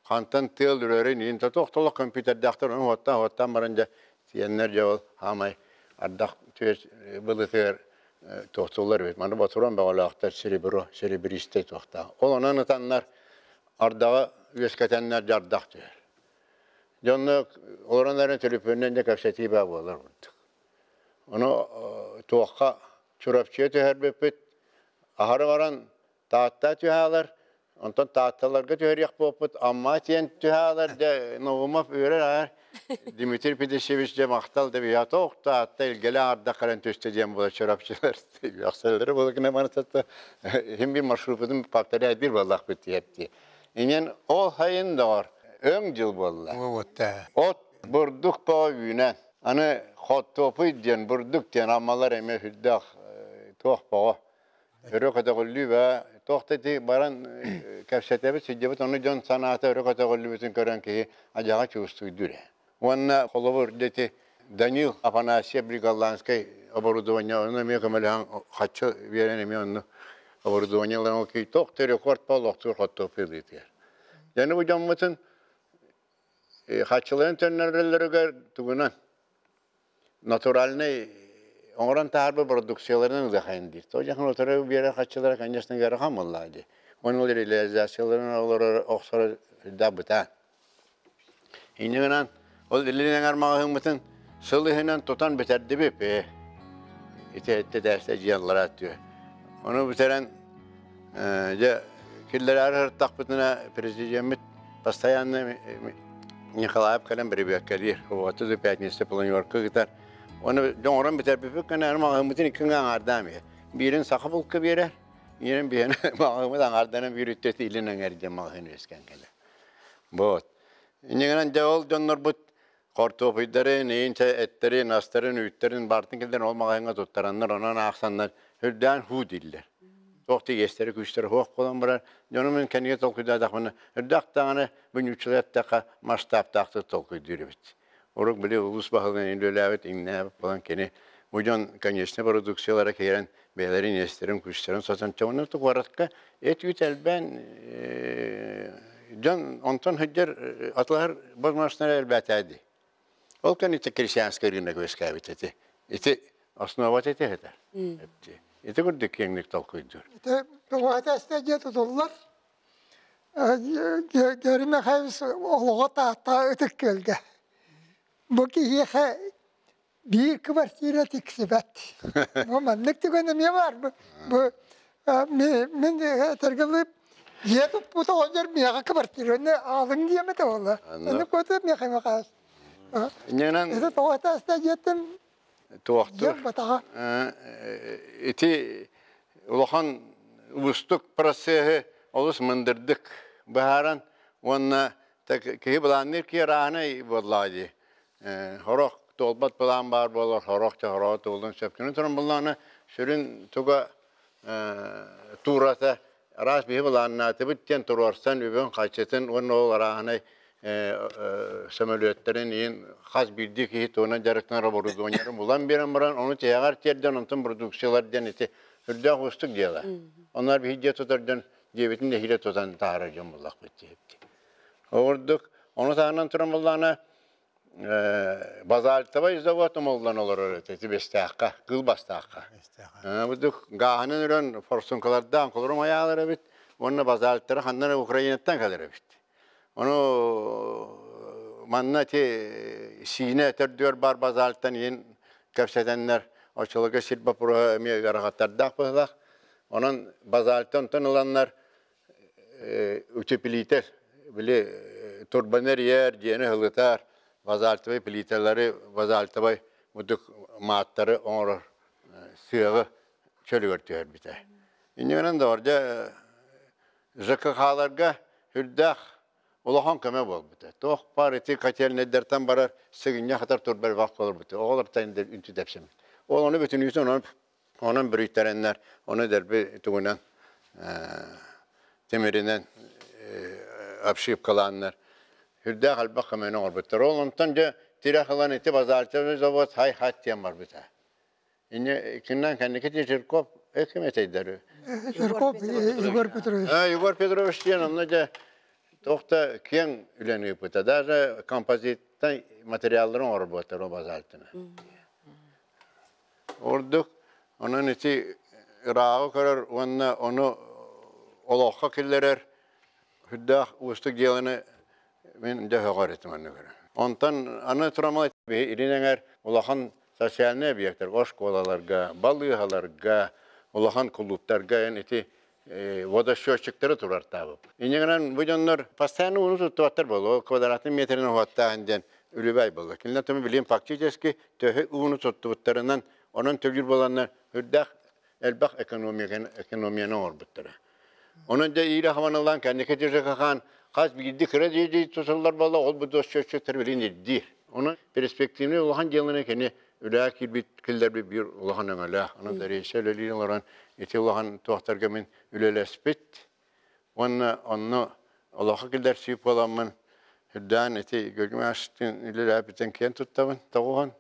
хантан тыал үрэрин иһин тотох-толох компьютердаахтар ону уоттаан-уоттаан баран дьэ тиэннэр дьэ ол хаамай ардах былытыгар туохтууллар эбит. Маны ботурон бөҕөлөөхтөр серебро, серебристэй туохтаах. Ол онон ытаннар ардаҕы үөскэтэннэр дьэ ардах түһэр. Дьэ онно олорон эрэн төлөпүөнүнэн дьэ кэпсэтии баа буолар курдук. Ону туохха Чурапчыга түһэрбиппит аһары баран Таатта түһаалар, онтон Таатталарга түһэриэх буолпут, Амма тиэн түһаалар, дьэ Наумов үөрэр аар. Дмитрий Петрович дьэ махтал деп я тоох Таатта илгэлэ аарда каран түстэ диэн буола чурапчылар үөхсэллэрэ буола гына барытата хим бир маршрутун повторяй бир буоллахпыт диэпти. Инен ол хайын доҕор өҥ дьыл буолла. От бурдук боо үүнэн. Аны хоттуопуй диэн бурдук диэн аммалар эмиэ сүрдээх туох боҕо Өрө көтөҕүллүү баа туох да ити баран кэпсэтэбит сылдьабыт ону дьон санаата өрө көтөҕүллүбүтүн көрөн киһи адьаҕа чуустуйдуур ээ. Уонна холобур ити Данил Афанасьев Бриголландскай оборудование ону эмиэ көмөлөһөн хаччы биэрэн эмиэ онну оборудование ылан ол киһи туох да рекорд олохтуур хортуоппуй Дьону бу дьоммутун хаччыларын төннөрөллөрүгэр тугунан натуральнай оҥорон таһаарбыт продукцияларынан ыдахайын диир. То дьахан утары биэрэр хаччылара, конечно, ыарахан буоллаҕа дии. Оны ол реализацияларын олорор охсор да бытаан. Инньэ гынан ол илин эҥэр маҕаһыыммытын сыл иһинэн тутан бүтэрдибит. Ити этэ дьиэллэрэ түө. Ону бүтэрэн дьэ киллэрээри сырыттахпытына президеммит постоянно Николаев кэлэн бирибиэккэлиир. Оҕото да пятница планерка ыытар. Оны дьоҥорон бүтэрбиппит кэнэ маҕаһыыммытын икки аҥаардаам Биирин саха булка биэрэр, биирин биһиэн маҕаһыыммыт аҥаарданан биир үттэ илин эҥэр диэн маҕаһыын үөскээн кэлэр. Вот. Инньэ дьэ ол дьоннорбут хортуопуйдарын, иинчэ эттэрин, астарын, үүттэрин баартын кэлдэн ол маҕаһыыҥҥа туттараннар, онон аахсаннар үрдээн һуу дииллэр. Туох тигэстэрэ күүстэрэ суох буолан баран, дьонум мин кэннигэ толкуйдаатахпына, үрдээх даҕаны бу нууччалыы эттэххэ масштабтаахтык толкуйдуур эбит. Урук били улуус баһылыгын үлэлээбит, иҥнээбит буолан кини бу дьон конечнай продукциялара киирэн бэйэлэрин иэстэрин, күүстэрин сотон чоҥону куоратка эт-үүт элбээн дьон онтон сылдьар атылаһар возможностара элбээтээ дии. Ол кэнниттэн крестьянскай рынок үөскээбит эти. Ити основа ити этэ. Ити курдук киэҥник толкуйдуур. Ити тоҕо дьиэ тутуллар. Георгий Михайлович олоҕо Таатта Ытык Күөлгэ. Бу киһиэхэ биир квартира тиксибэт. Бу маннык түгэн эмиэ баар. Бу мин этэргэ дьиэ туппут оҕонньор миэхэ квартираны аалыҥ диэм этэ буолла. Аны куота миэхэ михаас. Инньэнэн Это тоҕо этээстэй дьиэттэн туохтур батаҕа. Ити улахан уустук процеһы олус мындырдык быһааран уонна киһи былаанныыр киһи арааһынай буоллаҕа дии. Хорох туолбат былаан баар буолар, хорох да хороҕо туолуон сөп. Кини туран буллаҕына сүрүн туга туурата араас биһи былааннаатыбыт диэн туруорсан үбүн-харчытын уонна ол арааһынай сөмөлүөттэрин иин хас биирдии киһи туһунан дьарыктанар оборудованиеларын булан биэрэн баран ону тиһэҕэр тиэрдэн онтон продукциялар диэн ити үрдээх уустук дьыала. Оннор биһи дьиэ тутар дьон дьиэбитин нэһиилэ тутан таһаарар дьон буллахпыт диэбит. Ол курдук ону таһынан туран буллаҕына базальтовай завод умуллан олорор этэ Тибэстээххэ, Кыыл Бастаахха. Бу гааһынан үрэн форсункалардаан холорум айаалар эбит уонна базальттары ханна Украинаттан кэлэр эбит. Ону манна ити Сиинэ төрдүөр бар базальтан иин кэпсэтэннэр оччолорго сир боппуруоһа эмиэ ыарахаттардаах быһыылаах. Онон базальтан онтон ыланнар утеплитель били турбаны эрийэр, дьиэни ыһылытар базальтовай плиталары, базальтовай мудук мааттары оҥорор сыаҕы чөлүгэр түһэрбитэ. Инньэ да дьэ ЖКХ-ларга үрдээх улахан көмө буолбута. Туох баар ити котельнайдартан барар сыгынньах хатар турбар бах болбута. Оҕолортан үнтү тэпсэммит. Ол ону бүтүнүүтүн онон Онон бүрүйтэрэннэр, ону дэрби тугунан тимиринэн обшивкалааннар үрдээх элбэх көмөнү оҥорбуттар. Ол онтон дьэ тирэх ылан ити базальтовый завод хай-хат диэн барбыта. Инне киннан кэнники Жирков ким этэйдэр? Жирков Егор Петрович. Егор Петрович диэн онно дьэ туох да киэҥ үлэни ыыппыта. Даже композиттан материалларын оҥорбуттар о базальтына. Ордук онон ити ырааҕы көрөр уонна ону олоххо киллэрэр сүрдээх уустук дьыаланы мин дьэ сөҕөр этим онно көрөн. Онтон аны турамал илин эҥэр улахан социальнай объектарга, оскуолаларга, балыыһаларга, улахан кулууптарга эн ити водосчетчиктары турартаабыт. Инньэ гынан бу дьоннор постоянно ууну туттубаттар буолуо, квадратный метрин уһуоттааһын диэн үлүбээй буолла. Кинилэр түмү билим фактически төһө ууну туттубуттарынан, онон төлүүр буоланнар үрдээх элбэх экономияны оҥорбуттара. Онон дьэ иирэ хабанылаан кэнники ЖКХ хас биирдии кыра дии тутуллар буолла, ол бу счетчиктар билин ирдиир. Онон перспективный улахан дьыаланы кини үлэҕэ киирбит киллэрбит биир улахан өҥөлөөх. Онон Дариса үлэлиир олорон ити улахан туохтарга мин үлэлэспит уонна онно олоххо киллэрсии буоламмын үрдээн ити Георгий үлэлээбитин киэн туттабын. Тоҕуһун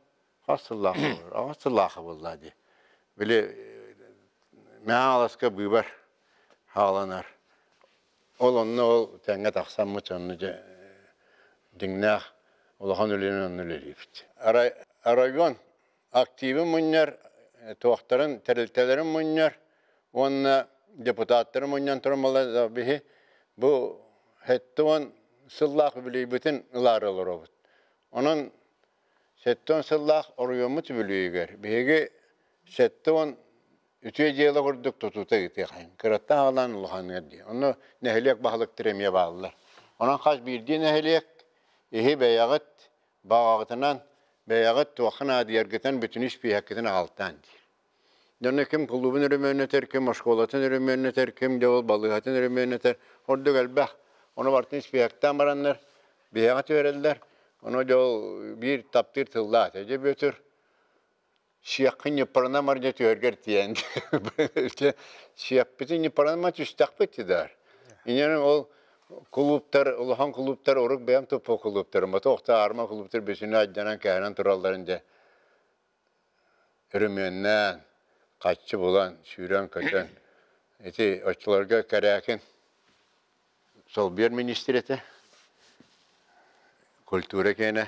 хас сыллаах буолар? Аҕыс сыллаах буолла дии. Били Мэҥэ быыбар хааланар. Ол онно ол тэҥҥэ тахсаммыт онно дьэ дьиҥнээх улахан үлэни онно үлэлиибит. Оройуон активын мунньар, туохтарын, тэрилтэлэрин мунньар уонна депутаттары мунньан туран буолла биһи бу 70 сыллаах үбүлүөйбүтүн ылаары олоробут. Онон 70 сыллаах оройуоммут үбүлүөйүгэр биһиги 70 үтүө дьыала курдук тутуута ыытыахайын. Кыраттан аҕалан улаханыгар дии. Онно нэһилиэк баһылыктара эмиэ бааллар. Онон хас биирдии нэһилиэк иһи бэйэҕит баҕаҕытынан бэйэҕит туохха наадыйаргытын бүтүн испииһэккитин аҕалтаан диир. Дьоно ким кулуубун өрөмүөннэтэр, ким оскуолатын өрөмүөннэтэр, ким дьэ ол балыыһатын өрөмүөннэтэр, ордук элбэх. Ону барытын испииһэктээн бараннар биһиэхэ түһэрэллэр. Ону дьэ ол биир таптыыр тыллаах этэ. Дьэ Бүөтүр сиэххин ньыппарына мардьа түһэргэр тиийэн сиэхпитин ньыппарына түстэхпит дар. Инньэ ол кулууптар, улахан кулууптар, урук бэйэм туппу кулууптарым, охто арма кулууптар бүсүнэ айданан кэһэнэн туралларын дьэ өрөмүөннээн, хаччы булан, сүүрэн-көтөн ити оччолорго Кэрээкин солбуйар министр этэ, культура киэнэ.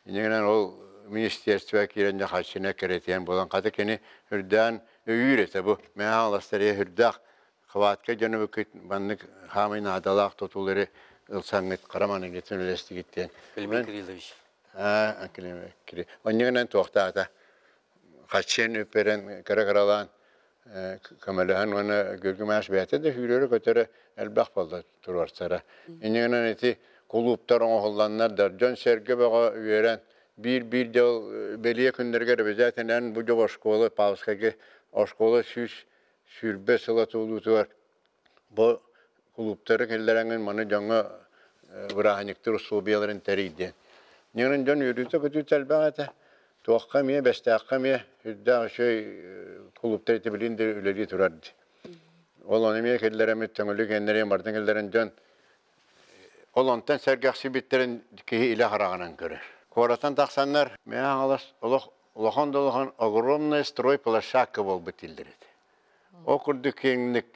Инньэ гынан ол министерство киирэн дьэ хаччыны кэрэтиэн буолан хата кини үрдээн өйүүр этэ бу Мэҥэ Хаҥаластар үрдээх хватка дьону маннык хаамай наадалаах тутуулары ылсаҥҥыт хара маныгытын үлэстигит диэн. Климент Кириллович. Онньугунан туохтаата хаччыан үпперен кыра-кыралаан көмөлөһөн уонна Гүргүмээс бэйэтэ да сүүрэрэ-көтөрө элбэх буолла туруорсара. Инньэ ити кулууптар оҥоһулланнар да дьон-сэргэ бөҕө үөрэн биир-биир дьыл бэлиэ күннэригэр обязательно бу дьол оскуола Павловскайга оскуола 120 сыла туолуутугар бу кулууптары киллэрэҥҥин маны дьоҥҥо бырааһынньыктыыр условияларын тэрийдиэн. Ньыгырын дьон үөрүүтэ-көтүүтэ элбэх этэ. Туохха эмиэ, Бэстээххэ эмиэ үрдээх үчүгэй кулууптар ити билин да үлэлии турар дии. Ол ону эмиэ киллэрэммит, Төҥүлү кэннэрин барытын киллэрэн дьон ол онтон сэргэхсийбиттэрин киһи илэ хараҕынан көрөр. Куораттан тахсаннар, Мэҥэ Хаҥалас олох улахан да улахан огромная стройплощадка буолбут дииллэр этэ. Ол курдук киэҥник,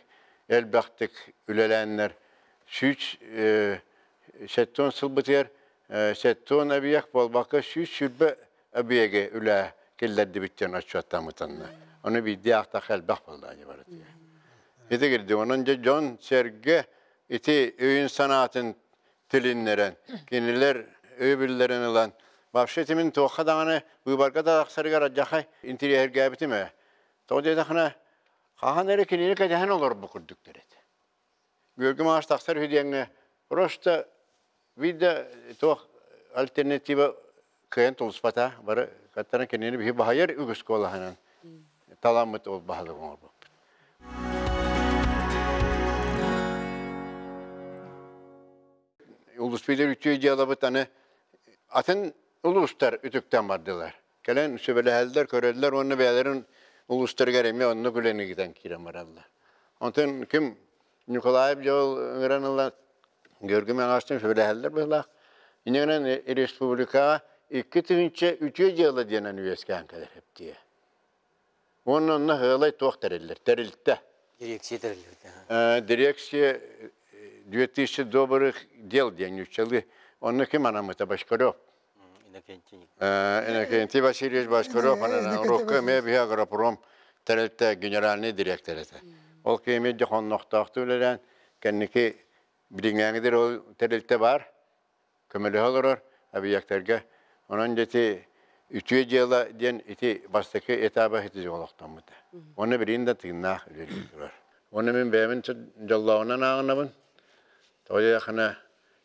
элбэхтик үлэлээннэр 170 сылбытыгар 70 объект буолбакка 120 объеги үлэ киллэрдибит диэн отчуоттаабытанна. Ону биирдии аахтахха элбэх буолла барытыгар. Ити кирдик. Онон дьэ дьон-сэргэ ити өйүн-санаатын тилиннэрэн, кинилэр өйөбүллэрин ылан, вообще ити мин туохха даҕаны быыбарга да тахсарыгар адьахай интириэһиргээбитим ээ. Тоҕо диэтэххинэ, хаһан эрэ кинини кэтэһэн олорбут курдуктар этэ. Бүөргүм аас тахсар үһү диэҥҥэ просто биир туох альтернатива кыайан тулуспата. Бары каттаран кинини биһи баһыйар үгүс куолаһынан таламмыт ол баһылык оҥорбуппут. Улуспитер үтүө дьыалабыт аны атын улуустар үтүктэн бардылар. Кэлэн сүбэлэһэллэр, көрөллөр уонна бэйэлэрин улуустарыгар эмиэ оннук үлэни ыытан киирэн бараллар. Онтон ким Николаев дьол ыҥыран ыла Георгий Мигаловичтыын сүбэлэһэллэр быһыылаах. Иннинэн республикаҕа 2000 үтүө дьыала диэнэн үөскээн кэлэр эптиэ. Уонна онно ыалай туох тэриллэр? Тэрилтэ. Дирекция тэриллибит. Дирекция 2000 добрых дел диэн нууччалыы. Онно ким анаммыта Башкарев. Иннокентий. Иннокентий Васильевич Башкарев урукку эмиэ биһи агропром тэрилтэ генеральный директор этэ. Ол киһи дьохоннохтоохтук үлэлээн кэнники билиҥҥээҥидир ол тэрилтэ баар көмөлөһө олорор объектарга. Онон дьэ ити үтүө дьыала диэн ити бастакы этаба ити олохтоммута. Уонна билигин да тыыннаах үлэлии турар. Уонна мин бэйэбин дьоллооҕунан ааҕынабын. Тоҕо диэтэххинэ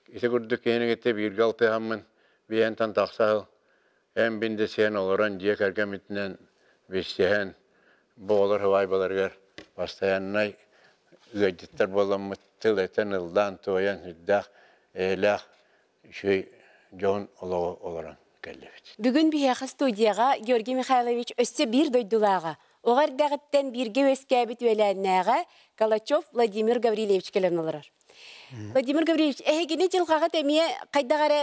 ити курдук киһини кытта бииргэ алтыһаммын биһиэнтэн тахса сыл эн бин да сиэн олорон дьиэ кэргэммитинэн билсиһэн бу оҕолор сыбаайбаларыгар постояннай ыалдьыттар буоламмыт тыл этэн ыллаан туойан сүрдээх эйэлээх үчүгэй дьоһун олоҕу олорон кэллибит. Бүгүн биһиэхэ студияҕа Георгий Михайлович өссө биир дойдулааҕа, оҕо эрдэҕиттэн бииргэ үөскээбит үөлээннээҕэ Калачев Владимир Гаврильевич кэлэн олорор. Владимир Гаврильевич, эһигини дьылҕаҕыт эмиэ хайдах эрэ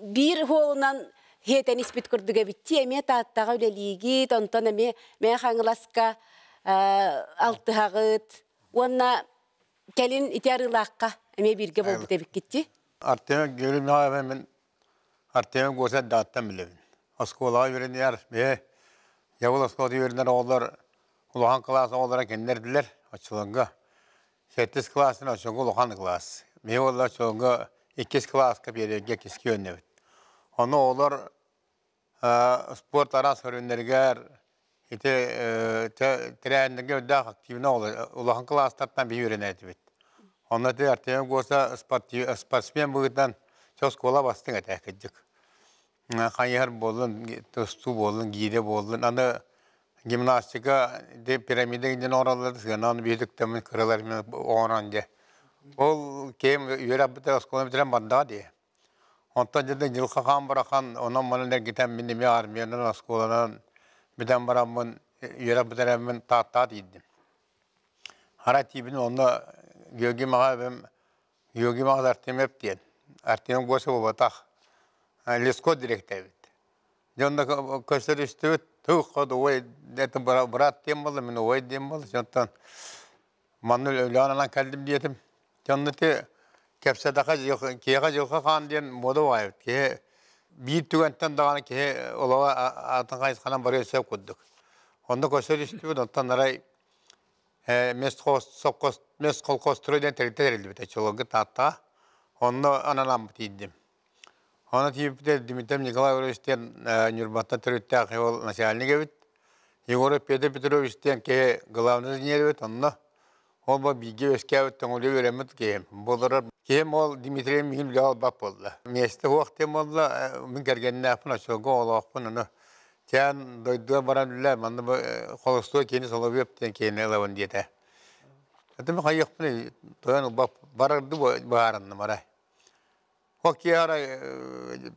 биир хуолунан хиэтэн испит курдук эбиттии, эмиэ Тааттаҕа үлэлиигит, онтон эмиэ Мэҥэ Хаҥаласка алтыһаҕыт уонна кэлин ити Арыылаахха эмиэ бииргэ буолбут эбиккит Артем Георгий Михайлович мин Артем Гоша дааттан билэбин. Оскуолаҕа үөрэнэр бэйэ Явыл оскуолата үөрэнэр оҕолор улахан кылаас оҕолоро кинилэр билэр оччолорго. Сэттис кылаасын оччоҕо улахан кылаас. Биһи уоллар оччоҕо иккис кылааска биэрэргэ иккискэ үөрэнэбит. Ону оҕолор спорт араас көрүҥнэригэр ити тэрээһиннэргэ үрдээх активно улахан кылаастартан биһи үөрэнээтибит. Онно ити Артем Госа спортсмен быһыытынан оскуола бастыҥ этэ кырдьык. Хайыһар буоллун, тустуу буоллун, гиирэ буоллун. Аны гимнастика пирамида диэн оҥороллор, сыанан биһиги кыралар оҥорон дьэ. Ол кэм үөрэхпит оскуола бүтэрэн бардаҕа дии. Онтон дьэ дьылха хаан барахан, онон манан эргитэн мин эмиэ армиянан, оскуоланан бүтэн бараммын, үөрэх бүтэрэммин Тааттаҕа тиийдим. Хара тиийбин онно Георгий Маҕа эбэм Георгий Маҕа Артемьев диэн. Артем Госев буолбатах. Леско дириэктэбит. Дьонно көрсөрүстүбүт, тух ой это брат диэн буолла, мин ой диэн буолла. Онтон манна өлөөн анан кэллим диэтим. Дьонно ти кэпсэтэхэ киэхэ дьылха хаан диэн мода баайбыт. Киһи биир түгэнтэн даҕаны киһи олоҕо атын хайысханан барыа сөп курдук. Онно көрсөрүстүбүт, онтон арай Местколхозстрой диэн тэрилтэ тэриллибит оччолорго Тааттаҕа. Онно аналаммыт тиийдим. Онно тиийбиппитэ Дмитрий Николай Иванович диэн Ньурбаттан төрүттээх ол начальник эбит. Егоров Петр Петрович диэн киһи главный инженер эбит онно. Ол бу бииргэ үөскээбит төҥүлү үөрэммит киһим. Буоларар киһим ол Дмитрий миигин үлэҕэ ылбат буолла. Миэстэ суох диэн буолла, мин кэргэннээхпин, оччолорго оҕолоохпун, ону Тян дойдуга баран үлэ, манна бу холостуой киһини Соловьев диэн киһини ылабын диэтэ. Это мин хайыахпыный, тойон ылбап, барарды быһаарынным арай. Ол киһи арай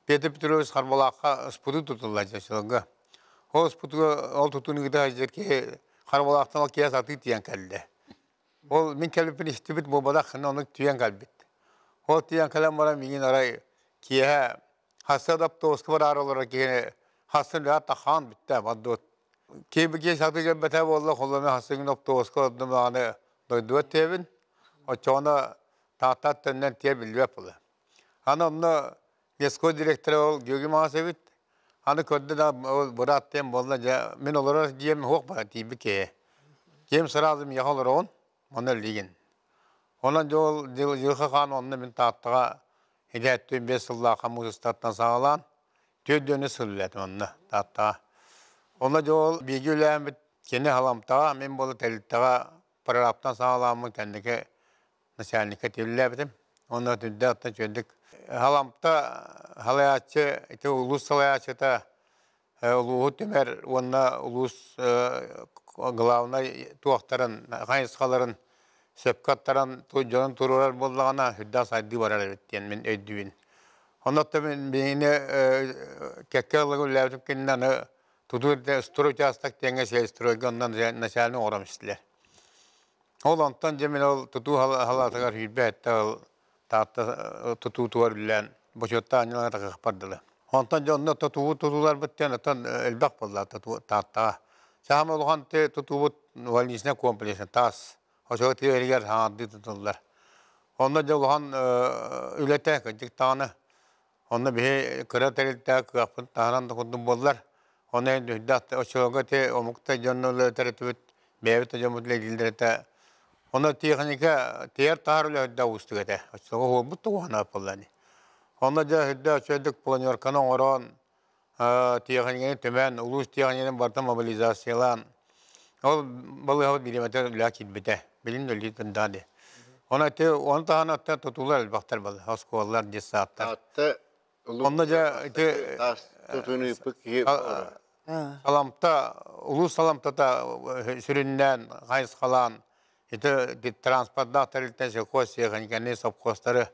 Петр Петрович Харбалаахха спуту тутулла дьочолорго. Ол спутуга ол тутууну ыыта сылдьар киһи Харбалаахтан ол киһи сатыы тиийэн кэллэ. Ол мин кэлбиппин истибит буолбатах, оннук түйэн кэлбит. Ол тиийэн кэлэн баран миигин арай киэһэ Хасса автобуска бараары олорор киһини хассын үлэҕэ тахаан бүттэ бардыбыт. Киһи киһи сатыы кэлбэтэ буолла, холлону хассын автобуска олордум даҕаны дойдубар тиэбин. Оччоҕуна Таатта төннөн тиэ биллибэт буолла. Аны онно Леско директора ол Георгий Маас эбит. Аны көрдө да ол быраат диэн буолла дьэ мин олорор дьиэм суох баар тиийбит киһи. Дьиэм сразу миэхэ олороҕун, онно үллигин. Онон дьэ ол дьылҕа хаан онно мин Тааттаҕа Илээттин 5 сыллаах муусустартан саҕалаан, 4 сыл үлэлээтим онно Тааттаҕа. Онно дьэ ол бииргэ үлэлээммит кини халамтаҕа, мин буола тэрилтэҕэ прорабтан саҕалааммын кэнники начальникка тиэллээбитим. Онно түрдэ оттон үчүгэйдик халамта халайааччы, ити улуус салайааччыта улууһу түмэр уонна улуус главнай туохтарын, хайысхаларын сөпкө аттаран дьонун туруорар буоллаҕына, үрдээх сайдыы барар эбит диэн мин өйдүүбүн. Онно мин биһигини кэккэ ыллыгы үлэлээбитим кэннэ аны тутуу строй учаастак диэҥҥэ сельстройга онон начальник оҥором истилэр. Ол онтон дьэ мин ол тутуу халаатыгар сүүрбэ сэттэ ол Таатта тутуутугар үлэлээн бочуоттаах анньылаҥа тахыахпар дылы. Онтон дьэ онно тутуу тутууларбыт диэн оттон элбэх буолла Тааттаҕа. Саамай улахан тутуубут больничный комплекс таас очуо тыа иһигэр хаҥардыы тутуллар. Онно дьэ улахан үлэтэ кырдьык даҕаны онно биһи кыра тэрилтэ кыахпыт таһынан да курдук буоллар онно үрдээх оччолорго ити омукта дьонно үлэлэтэр бэйэбит да дьоммут үлэлииллэр этэ. Онно тиэхиньикэ тиэр-таһар үлэ үрдэ уустук этэ. Оччолорго уолбут да уһана буолла ини. Онно дьэ үрдэ үчүгэйдик планерканы оҥорон, тиэхиньикэни түмэн, улуус тиэхиньикэтин барытын мобилизациялаан, ол балыыһабыт бириэмэтэ үлэҕэ киирбитэ. Билин да үлэлии турдаҕа дии. Онон ити ону таһынан оттон тутуулар элбэхтэр буолла. Оскуолалар, детсадтар. Онно дьэ ити таас тутууну ыыппыт киһи Саламта, улуус саламтата сүрүннээн, хайысхалаан ити транспордаах тэрилтэ сельхоз тиэхиньикэни, сопхуостары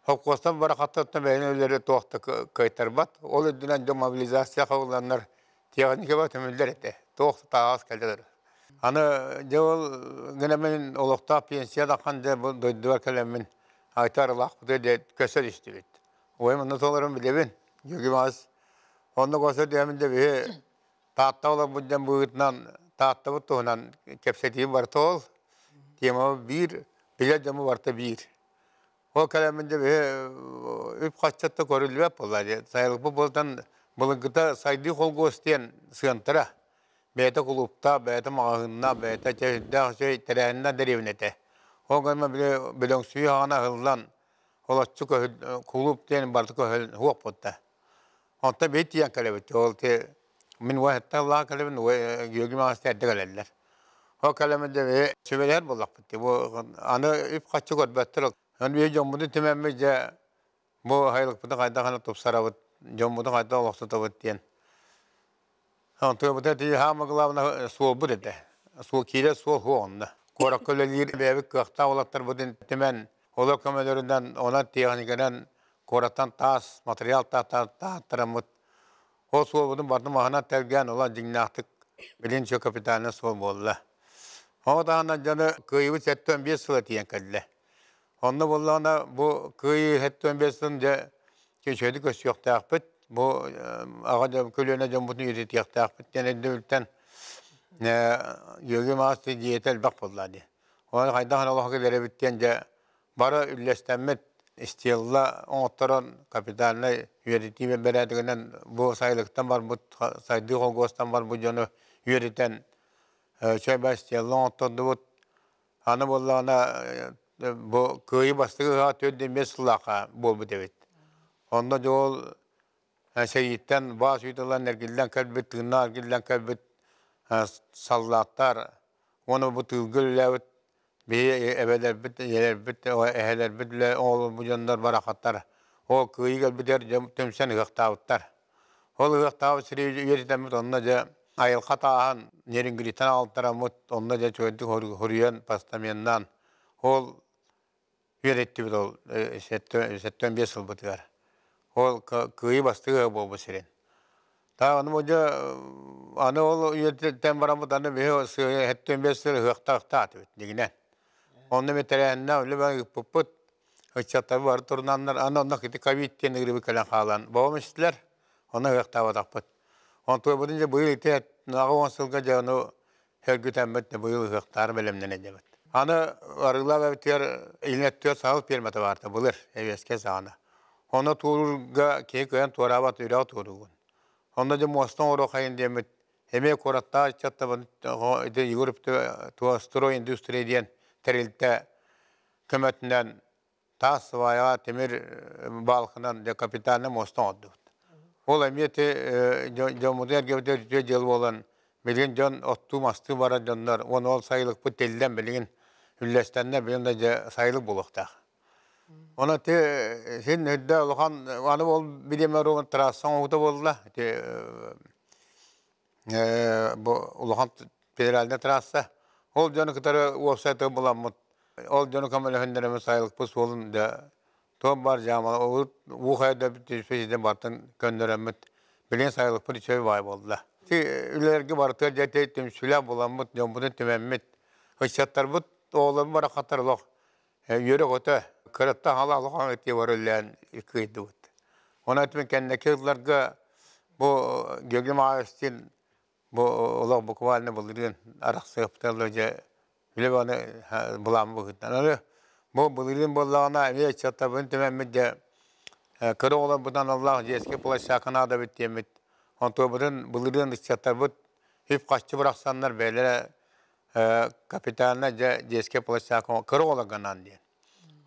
сопхуостар барахаттартан бэйэни үлэлэри туох да кыайтарбат. Ол үрдүнэн дьон мобилизация хабылланнар тиэхиньикэбэ түмүллэр этэ. Туох да таһаҕас кэлэр. Аны дьэ ол гына мин олохтоох пенсия даххан дьэ бу дойдубар кэлэммин айтар ылаахпыты дэ көсөр истибит. Ой манна толорун билэбин. Георгий Онно көсөр диэмин дэ биһи Таатта олорбут дьон быһыытынан Тааттабыт туһунан кэпсэтии барыта ол. Тема биир, билэр дьомо барыта биир. Ол кэлэммин дэ биһи үп-харчыта көрүллүбэт буолла дии. Сайылыкпыт буолтан былыргыта сайдыы холгуос диэн сыантара. Бэйэтэ кулууптаах, бэйэтэ маҕаһыыннаах, бэйэтэ чэ үрдээх үчүгэй тэрээһиннээх дэриэбинэ этэ. Ол гынан били бөлөҥсүйүү хаҕана аһыллан олоччу көһүл кулууп диэн барыта көһүл суох буолта. Онтон биһи тиийэн кэлэбит. Ол ти мин уоһаттан ыллаан кэлэбин, Георгий Маҕаста эрдэ кэлэллэр. Ол кэлэммит дьэ биһи сүбэлэһэр буоллахпыт. Бу аны үп-харчы көрбөттөр. Аны биһи дьоммутун түмэммит дьэ бу аһылыкпытын хайдах гына тупсарабыт, дьоммутун хайдах олохсутабыт диэн. Онтуйабыта тиийэ хаама главное суолбут этэ. Суол киирэр суол суох онно. Куоракка үлэлиир бэйэбит кыахтаах уолаттарбытын түмэн, олор көмөлөрүнэн, онон тиэхиньикэнэн куораттан таас, материал тааттараммыт. Ол суолбутун барытын маһынан тэлгээн, улан дьиҥнээхтик билин все капитальный суол буолла. Ол таһынан дьону кыайыбыт 75 сыла тиийэн кэллэ. Онно буоллаҕына бу кыайыы 75 сылын дьэ үчүгэйдик көрсүөхтээхпит, бу аҕа дьон көлүөнэ дьоммутун үйэтитиэхтээхпит диэн өйдөбүлтэн Георгий Маас идиэйэтэ элбэх буолла дии. Оны хайдах эрэ олоххо киллэрэбит диэн дьэ бары үллэстэммит стелла оҥотторон капитальнай үөрэтии бэрээдэгинэн бу сайылыктан барбыт сайдыы холкуостан барбыт дьону үөрэтэн үчүгэй стелла оҥоттордубут. Аны буоллаҕына бу Кыайыы бастакы ыһыаҕа 45 сыллаахха буолбут эбит. Онно дьол сэрииттэн баас ыытыллан эргиллэн кэлбит, тыыннаах эргиллэн кэлбит саллааттар уонна бу тыылга үлэлээбит биһи эбэлэрбит, ийэлэрбит, эһэлэрбит оҕолорбут дьоннор барахаттар ол Кыайыы кэлбитигэр түмсэн ыһыахтаабыттар. Ол ыһыахтаабыт сири үйэтитэммит онно дьэ айылҕа тааһын Нерюнгриттан аҕалтараммыт онно дьэ үчүгэйдик хоруйан постаменнаан ол үөрэттибит ол 75 сылбытыгар. Ол кыайыы бастыгы ыһыах буолбут сирин. Та аны дьэ аны ол үйэтиттэн бараммыт аны биһи 75 сыл ыһыахтаахтаатыбыт дигинэн. Онно бэтэрээһиннээх үлэ ыыппыппыт. Ыччаттар бары турунаннар аны онно ити ковид диэн ыарыы кэлэн хаалан бобом истилэр, ону ыһыахтаабатахпыт. Онтуойбутун дьэ быйыл ити 80 сылга дьэ ону сөргүтэммит быйыл ыһыахтаары бэлэмнэнэ дьэбит. Аны Арыылаах эбитигэр илин өттүгэр саһыл пиэрмэтэ баарта былыр эбиэскэ саҕана. Онно туоруурга киһи кыайан туораабат үрэҕи туоруугун. Онно дьэ муоста оҥоруох хайын диэммит эмиэ куораттаах ыччаттабын ити Егор строй индустрия диэн тэрилтэ көмөтүнэн таас сыбаайаҕа тимир баалкынан дьэ капитальнай муоста оҥордубут. Ол эмиэ ити дьоммутун эргэбитигэр үтүө дьыала буолан билигин дьон оттуу-мастыы барар дьоннор уонна ол сайылыкпыт тиллэн билигин үллэстэннэ билигин да дьэ сайылык буолуохтаах. Онон ити син үрдэ улахан аны ол бириэмэ оруобун трасса оҥоһуута буолла. Ити бу улахан федеральнай трасса. Ол дьону кытары уопсай тыл буламмыт, ол дьону көмөлөһүннэреммит сайылыкпыт суолун да туох баар дьаамала уу хайда түспүт бартын көннөрөммүт билигин сайылыкпыт үчүгэй баай буолла. Ти үлэлэргэ барытыгар дьэ түмсүүлээх буламмыт, дьоммутун түмэммит, ыччаттарбыт оҕолорбут барахаттар олох үөрэ-көтө, кыраттан халаах улахан ытыы бар үлэлээн кыайдыбыт. Онон этим кэнники сылларга бу Георгий Михайловичтыын бу олох буквально былырыын арахсыахпытын дьэ үлэ баны былаан быһыытынан. Аны бу былырыын буоллаҕына эмиэ ыччаттарбын түмэммит дьэ кыра оҕолорбутун аналлаах детский площадка наада эбит диэммит онтуобутун былырыын ыччаттарбыт үп-харчы бырахсаннар бэйэлэрэ капитальнай дьэ детская площадка кыра оҕолорго анаан диэн.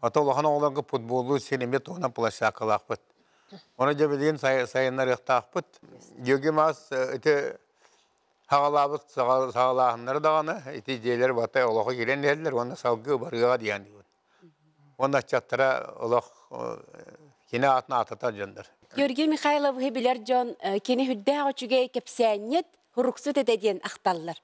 Ото улахан оҕолорго футболлуур сир эмиэ туһунан площадкалаахпыт. Ону дьэ билигин сайыннарыахтаахпыт. Георгий Маас ити саҕалаабыт саҕалааһыннары даҕаны ити дьиэлэр бата олохо киирэн иһэллэр уонна салгыы барыаҕа диэн диибин. Уонна ыччаттара олох кини аатын аататар дьоннор. Георгий Михайловиһы билэр дьон кини үрдээх үчүгэй кэпсээнньит, һуруксут этэ диэн ахталлар.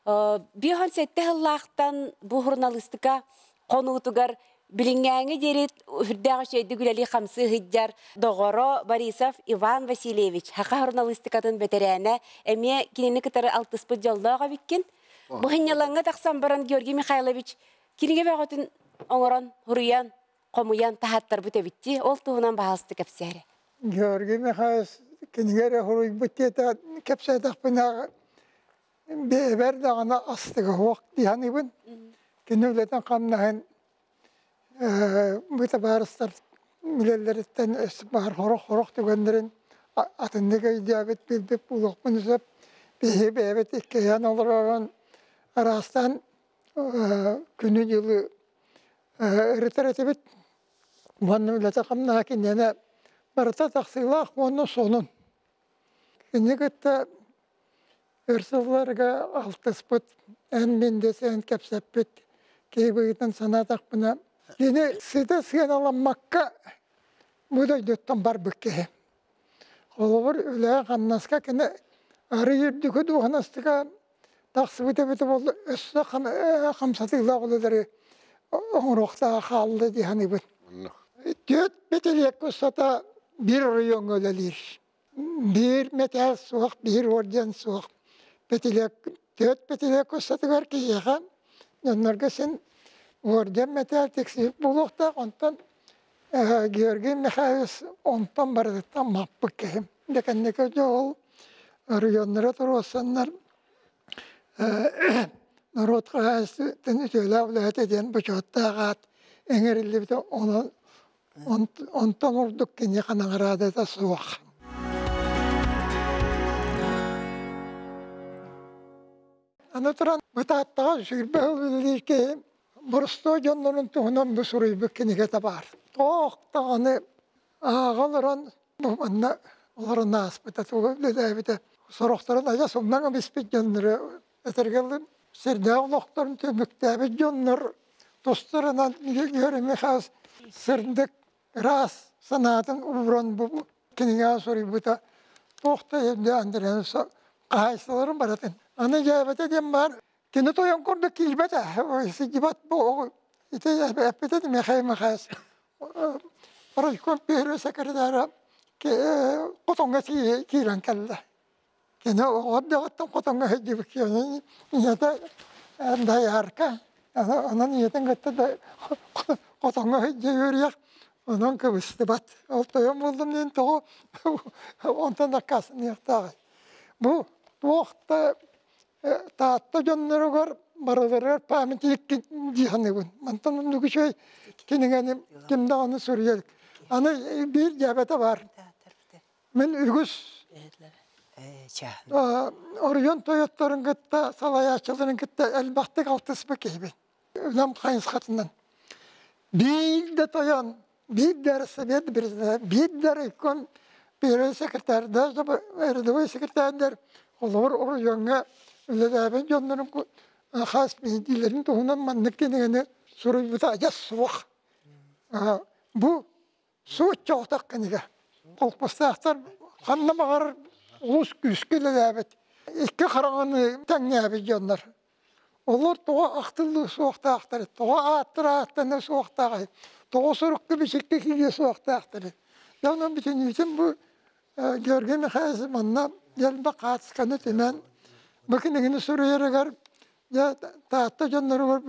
57 сыллаахтан бу суруналыыстыка хонуутугар билиҥҥээҥи диэри үрдээх үчүгэйдик үлэлии хамсыы сылдьар доҕоро Борисов Иван Васильевич саха суруналыыстыкатын бэтэрээнэ эмиэ кинини кытары алтыспыт дьоллоох эбиккин. Бу сынньалаҥҥа тахсан баран Георгий Михайлович кинигэ бөҕөтүн оҥорон, суруйан, хомуйан таһааттарбыт эбит дии. Ол туһунан баһаалыста кэпсээрэ. Георгий Михайлович кинигэ эрэ суруйбут диэтэ кэпсээтэхпинэ бэйэбэр даҕаны астыга суох дии саныыбын. Кини үлэтин хамнаһын бу табаарыстар үлэлэриттэн баар сорох-сорох түгэннэрин атыннык өйдөөбүт, билбит буолуохпун сөп. Биһиги бэйэбит иккиһинэн олоророн араастаан күнү-дьылы. Ырытар этибит. Уонна үлэтэ хамнаһа киниэнэ барыта тахсыылаах уонна сонун. Кини кытта өр сылларга алтыспыт, эн-мин дэсээн кэпсэппит киһи быһыытынан санаатахпына, кини сыта сыаналаммакка бу дойдуттан барбыт киһи. Холобур, үлэҕэ-хамнаска кини арый үрдүкү дуоһунастыга тахсыбыт эбитэ буолла, өссө хамсатыылаах үлэлэри оҥоруохтааҕа хаалла дии саныыбын. Түөрт бэтилиэккэ устата биир оройуоҥҥа үлэлиир. Биир мэтээл суох, биир орден суох. Бэтилиэк, түөрт бэтилиэккэ устатыгар киһиэхэ дьоннорго син орден мэтээл тиксибит буолуохтаах, онтон Георгий Михайлович онтон барытыттан маппыт киһим. Дьэ кэнники дьэ ол оройуоннара туруорсаннар норуот хаһаайыстыбатын үтүөлээх үлэһитэ диэн бочуоттаах аат иҥэриллибитэ онон онтон ордук киниэхэ наҕараадата суох. Аны туран Бытааттаҕа 20 сыл үлэлиир киһи боростуой дьоннорун туһунан бу суруйбут кинигэтэ баар. Туох даҕаны ааҕа олорон бу манна олорон ааспыта, тугу үлэлээбитэ. Сорохторун адьас умнан кэбиспит дьоннору этэргэ дылы сирдээҕи олохторун түмүктээбит дьоннор тустарынан Георгий Михайлович сырдык ыраас санаатын ууран бу кинигэҕэ суруйбута туох да өйдөөн хаһаайыстыбаларын барытын. Аны дьээбэтэ диэн баар, кини тойон курдук киирбэтэ, сидьибат бу ити эппитин Михаил Михайлович райком первый секретара хотоҥҥо киирэн кэллэ. Кини оҕо эрдэҕиттэн хотоҥҥо сылдьыбыт киһи ийэтэ доярка, онон ийэтин кытта да хотоҥҥо сылдьа үөрүйэх, онон кыбыстыбат. Ол тойон буоллум диэн тоҕо онтон аккаастаныахтааҕый. Бу туох да Таатта дьонноругар барыларыгар памятник дии саныыбын. Мантан оннук үчүгэй кинигэни ким даҕаны суруйа илик. Аны биир дьээбэтэ баар. Мин үгүс оройуон тойотторун кытта, салайааччыларын кытта элбэхтик алтыспыт киһибин. Үлэм хайысхатынан. Биир да тойон, биир да совет биир да райком первый секретарь, даже рядовой секретарьдар холобур оройуоҥҥа үлэлээбит дьоннорун хас биирдиилэрин туһунан маннык кинигэни суруйбута адьас суох. Бу Суут чоҕутах кинигэ. Холкуостаахтар ханна баҕарар олус күүскэ үлэлээбит, икки хараҥаны тэҥнээбит дьоннор. Олор тоҕо ахтыллыы суохтаахтар, тоҕо ааттара ааттана суохтааҕый, тоҕо сурукка бичиккэ киириэ суохтаахтарый. Дьэ онон бүтүннүүтүн бу Георгий Михайлович манна элбэх хаартысканы түмэн бу кинигэни суруйарыгар дьэ Таатта дьонноругар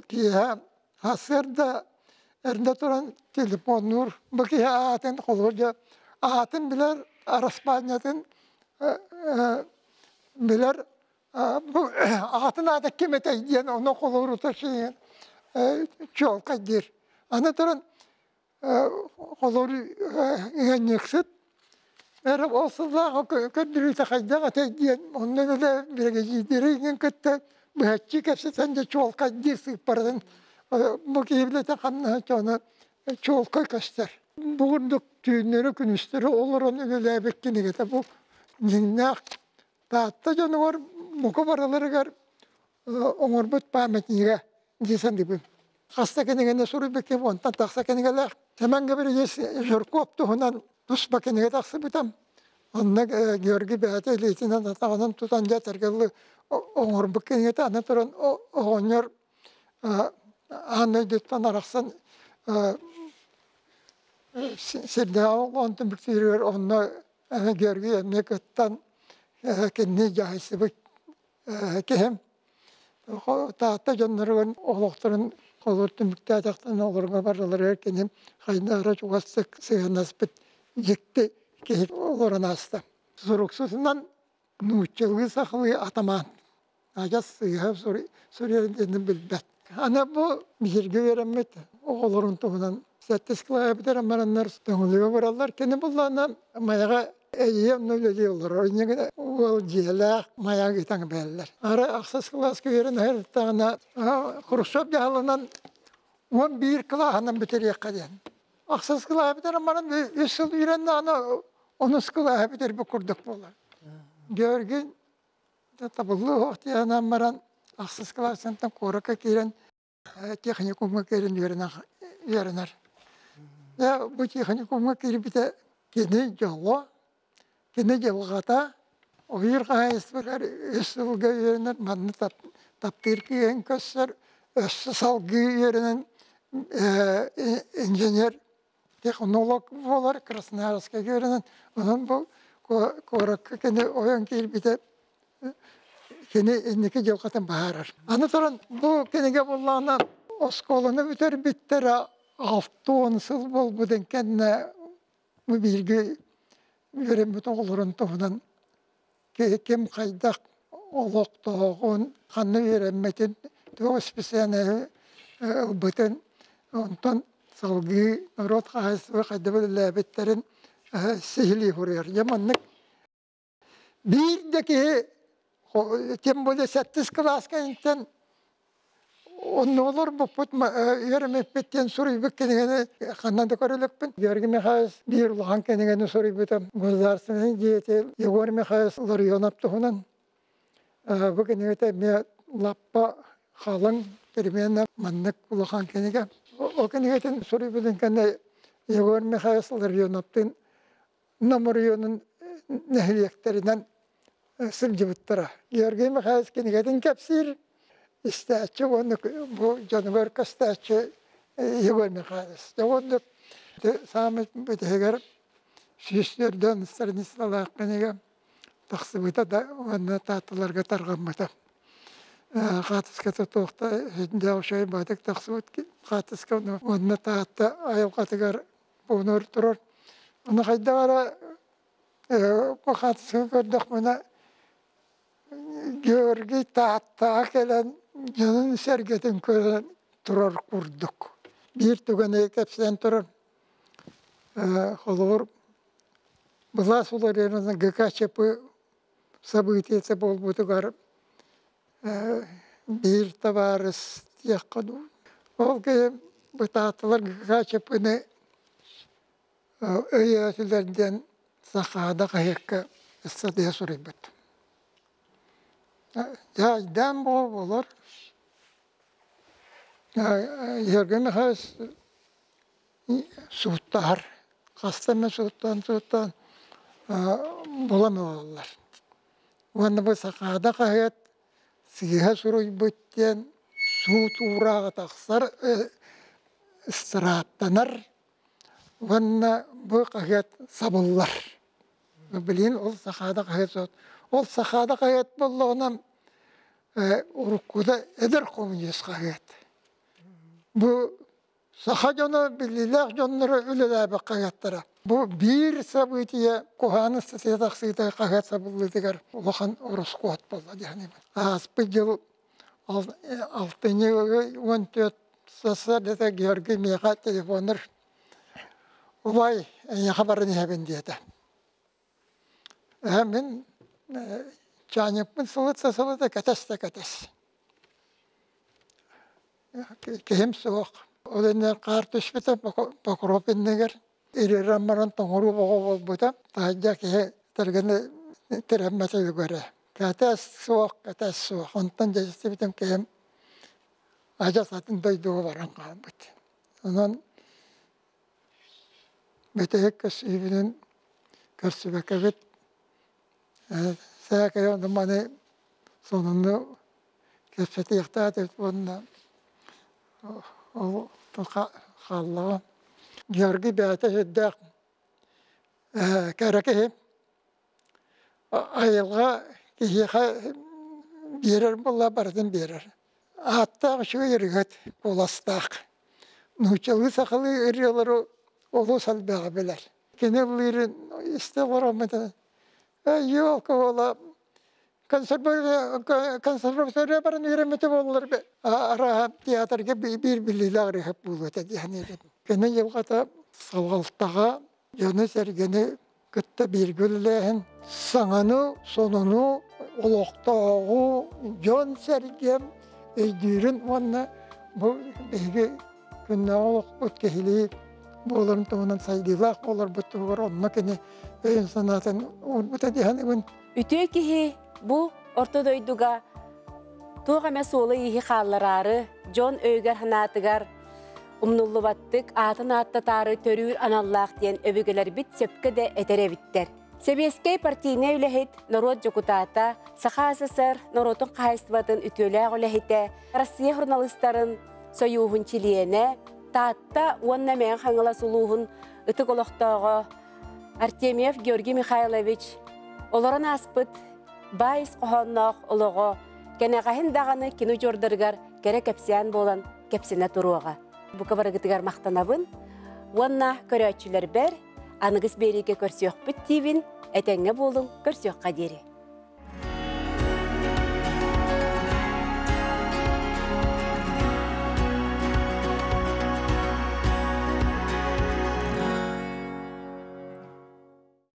киэһэ Сарсыарда эрдэ туран телефоннуур. Бу киһи аатын холобур дьэ аатын билэр, араспаанньатын билэр. Бу аатын аата ким этэй диэн ону холобурута чуолкай диир. Аны туран холобур ыанньыксыт эрэ ол сыллааҕы көрдөрүүтэ хайдах этэй диэн онно үлэ биригэдьиирдэрин кытта быһаччы кэпсэтэн дьэ чуолкайдыыр сыыппаратын бу киһи билэтэ ханна ону чуолкай көстөр. Бу курдук түүннэри күнүстэри олорон үлэлээбит кинигэтэ бу дьиҥнээх Таатта дьонугар бука барыларыгар оҥорбут памятнига дии саныыбын. Хаста кинигэни суруйбут уонтан тахса кинигэлээх. Сэмэн Гаврильевич Жирков туһунан туспа кинигэ тахсыбытым. Онно Георгий бэйэтэ илиитинэн атаҕынан тутан дьэ этэргэ оҥорбут кинигэтэ аны туран оҕонньор аан дойдуттан арахсан сирдээҕи онтун бүктүүрүгэр онно Георгий эмиэ кыттан кинини дьаһайсыбыт киһим Таатта дьонноругар олохторун холобур түмүктээтэхтэринэ олорго барыларыгар кини хайдах эрэ чугастык сыһыаннаспыт дьикти киһи олорон ааста. Суруксутунан нууччалыы сахалыы атамаан адьас сыыһа суруйар диэни билбэт. Аны бу биһиргэ үөрэммит оҕолорун туһунан сэттис кылааһы бүтэрэн бараннар Төҥүлүгэ бараллар. Кини буллаҕына Майаҕа Эйиэ онно үлэлии олорор. Инньэ уол дьиэлээх маяк ытан бэллэр. Ары ахсыс кылааска үөрэнэ сырыттаҕына Хрущев дьаһалынан 11 кылааһынан бүтэриэххэ диэн. Ахсыс кылааһы бүтэрэн баран үс сыл үөрэннэ, аны онус кылааһы бүтэрбит курдук буолар. Георгий табыллыы оһох диэн баран ахсыс кылаастан куоракка киирэн техникумҥа киирэн үөрэнэр. Бу техникумҥа киирбитэ кини дьоло, кини дьылҕата ойуур хаһаайыстыбатыгар үс сылга үөрэнэр, манна таптыыр кыыһын көрсөр, өссө салгыы үөрэнэн инженер технолог буолар Красноярскайга үөрэнэн, онон бу куоракка кини ойон киирбитэ кини инники дьылҕатын быһаарар. Аны туран бу кинигэ буоллаҕына оскуоланы бүтэрбиттэрэ 60 сыл буолбутун кэннэ бу бииргэ үөрэммит оҕолорун туһунан ким хайдах олохтооҕун, ханна үөрэммитин, туох специальноһы ылбытын, онтон салгыы норуот хаһаайыстыба хайдах үлэлээбиттэрин сиһилии суруйар. Дьэ маннык биир да киһи тем более сэттис кылааска интэн Оннуолар буппут үөрэммиппит диэн суруйбут кинигэни ханна да көрө иликпин. Георгий Михайлович биир улахан кинигэни суруйбута Государственный деятель Егор Михайлович Ларионов туһунан. Бу кинигэтэ эмиэ лаппа халыҥ, примерно маннык улахан кинигэ. Ол кинигэтин суруйбутун кэннэ Егор Михайлович Ларионовтыын Нам оройуонун нэһилиэктэринэн сылдьыбыттара. Георгий Михайлович кинигэтин кэпсиир, истээччи уонна бу дьонугар көстөөччү Егор Михайлович. Дьэ уонна саамай бүтэһигэр 104 страницалаах кинигэ тахсыбыта да уонна таатталарга тарҕаммыта. Хаартыската туохта сүрдээх үчүгэй баатык тахсыбыт хаартыска уонна Таатта айылҕатыгар буонур турар. Ону хайдах эрэ бу хаартысканы көрдөхпүнэ Георгий Тааттаҕа кэлэн дьонун-сэргэтин көрөн турар курдук. Биир түгэни кэпсээн турар. Холобур, былаас уларыйарынан ГКЧП событиета буолбутугар биир табаарыс диэххэ дуу. Ол киһи бытаатылар ГКЧП-ны өйөөтүлэр диэн Сахаада хаһыакка ыстатыйа суруйбут. Дьэ айдаан буола буолар. Георгий Михайлович сууттаһар. Хаста эмэ сууттаан-сууттаан булан ылаллар. Уонна бу Сахаада хаһыат сыыһа суруйбут диэн суут уурааҕа тахсар, ыстырааптанар уонна бу хаһыат сабыллар. Билигин ол Сахаада хаһыат суох. Ол Сахаада хаһыат буоллаҕына уруккута эдэр коммунист хаһыат. Бу Саха дьоно биллиилээх дьонноро үлэлээбит хаһыаттара. Бу биир событие куһаҕан ыстатыйа тахсыыта хаһыат сабыллыытыгар улахан ороскуот буолла диэхинибин. Ааспыт дьыл алтынньы 14 сарсыардата Георгий миэхэ телефоннар «Убай, эйиэхэ баран иһэбин» диэтэ. Мин чаанньыкпын сылыта-сылыта кэтэс да кэтэс. Киһим суох. Ол иннигэр хаар түспүтэ Покров иннигэр ирирэн баран тоҥоруу оҕо буолбута. Таһырдьа киһи тэргэни тирэммэтэ үгэрэ. Кэтэс суох, кэтэс суох. Онтон дьэдьэстибитим киһим адьас атын дойдуга баран хаалбыт. Онон бүтэһик көссүүбүнэн көрсүбэккэбит сээкэйи ону маны сонуну кэпсэтиэхтээх этибит уонна ол хааллаҕа. Георгий бэйэтэ сүрдээх кэрэ киһи. Айылҕа киһиэхэ биэрэр буолла барытын биэрэр. Ааттаах үчүгэй ырыаһыт куоластаах. Нууччалыы сахалыы ырыалары олус элбэҕи билэр. Кини ыллыырын истэ олороммут елка буола консерватория баран үөрэммитэ буоллар арааһа театрга биир биллиилээх ырыаһыт буолуо этэ диэн Кини дьылҕата салалтаҕа дьону-сэргэни кытта бииргэ үлэлээһин саҥаны, сонуну, олохтооҕу дьон-сэргэ өйдүүрүн уонна бу биһиги Күннээҕи олохпут киһилии буоларын туһунан сайдыылаах буоларбыт туһугар онно кини өйүн санаатын уурбута дии саныыбын. Үтүө киһи бу орто дойдуга туох эмэ суолу-ииһи хааллараары, дьон өйүгэр-санаатыгар умнуллубаттык аатын ааттатаары төрүүр аналлаах диэн өбүгэлэрбит сөпкө да этэр эбиттэр. Сэбиэскэй партийнай үлэһит, норуот дьокутаата, Саха СССР норуотун хаһаайыстыбатын үтүөлээх үлэһитэ, Россия суруналыыстарын сойууһун чилиэнэ, Таатта уонна Мэҥэ Хаҥалас улууһун ытык олохтооҕо Артемьев Георгий Михайлович олорон ааспыт баай ис хоһоонноох олоҕо кэнэҕэһин даҕаны кино удьуордарыгар кэрэ кэпсээн буолан кэпсэнэ туруоҕа. Бука барыгытыгар махтанабын уонна көрөөччүлэрбэр аныгыс биэриигэ көрсүөхпүт диибин, этэҥҥэ буолуҥ, көрсүөххэ диэри.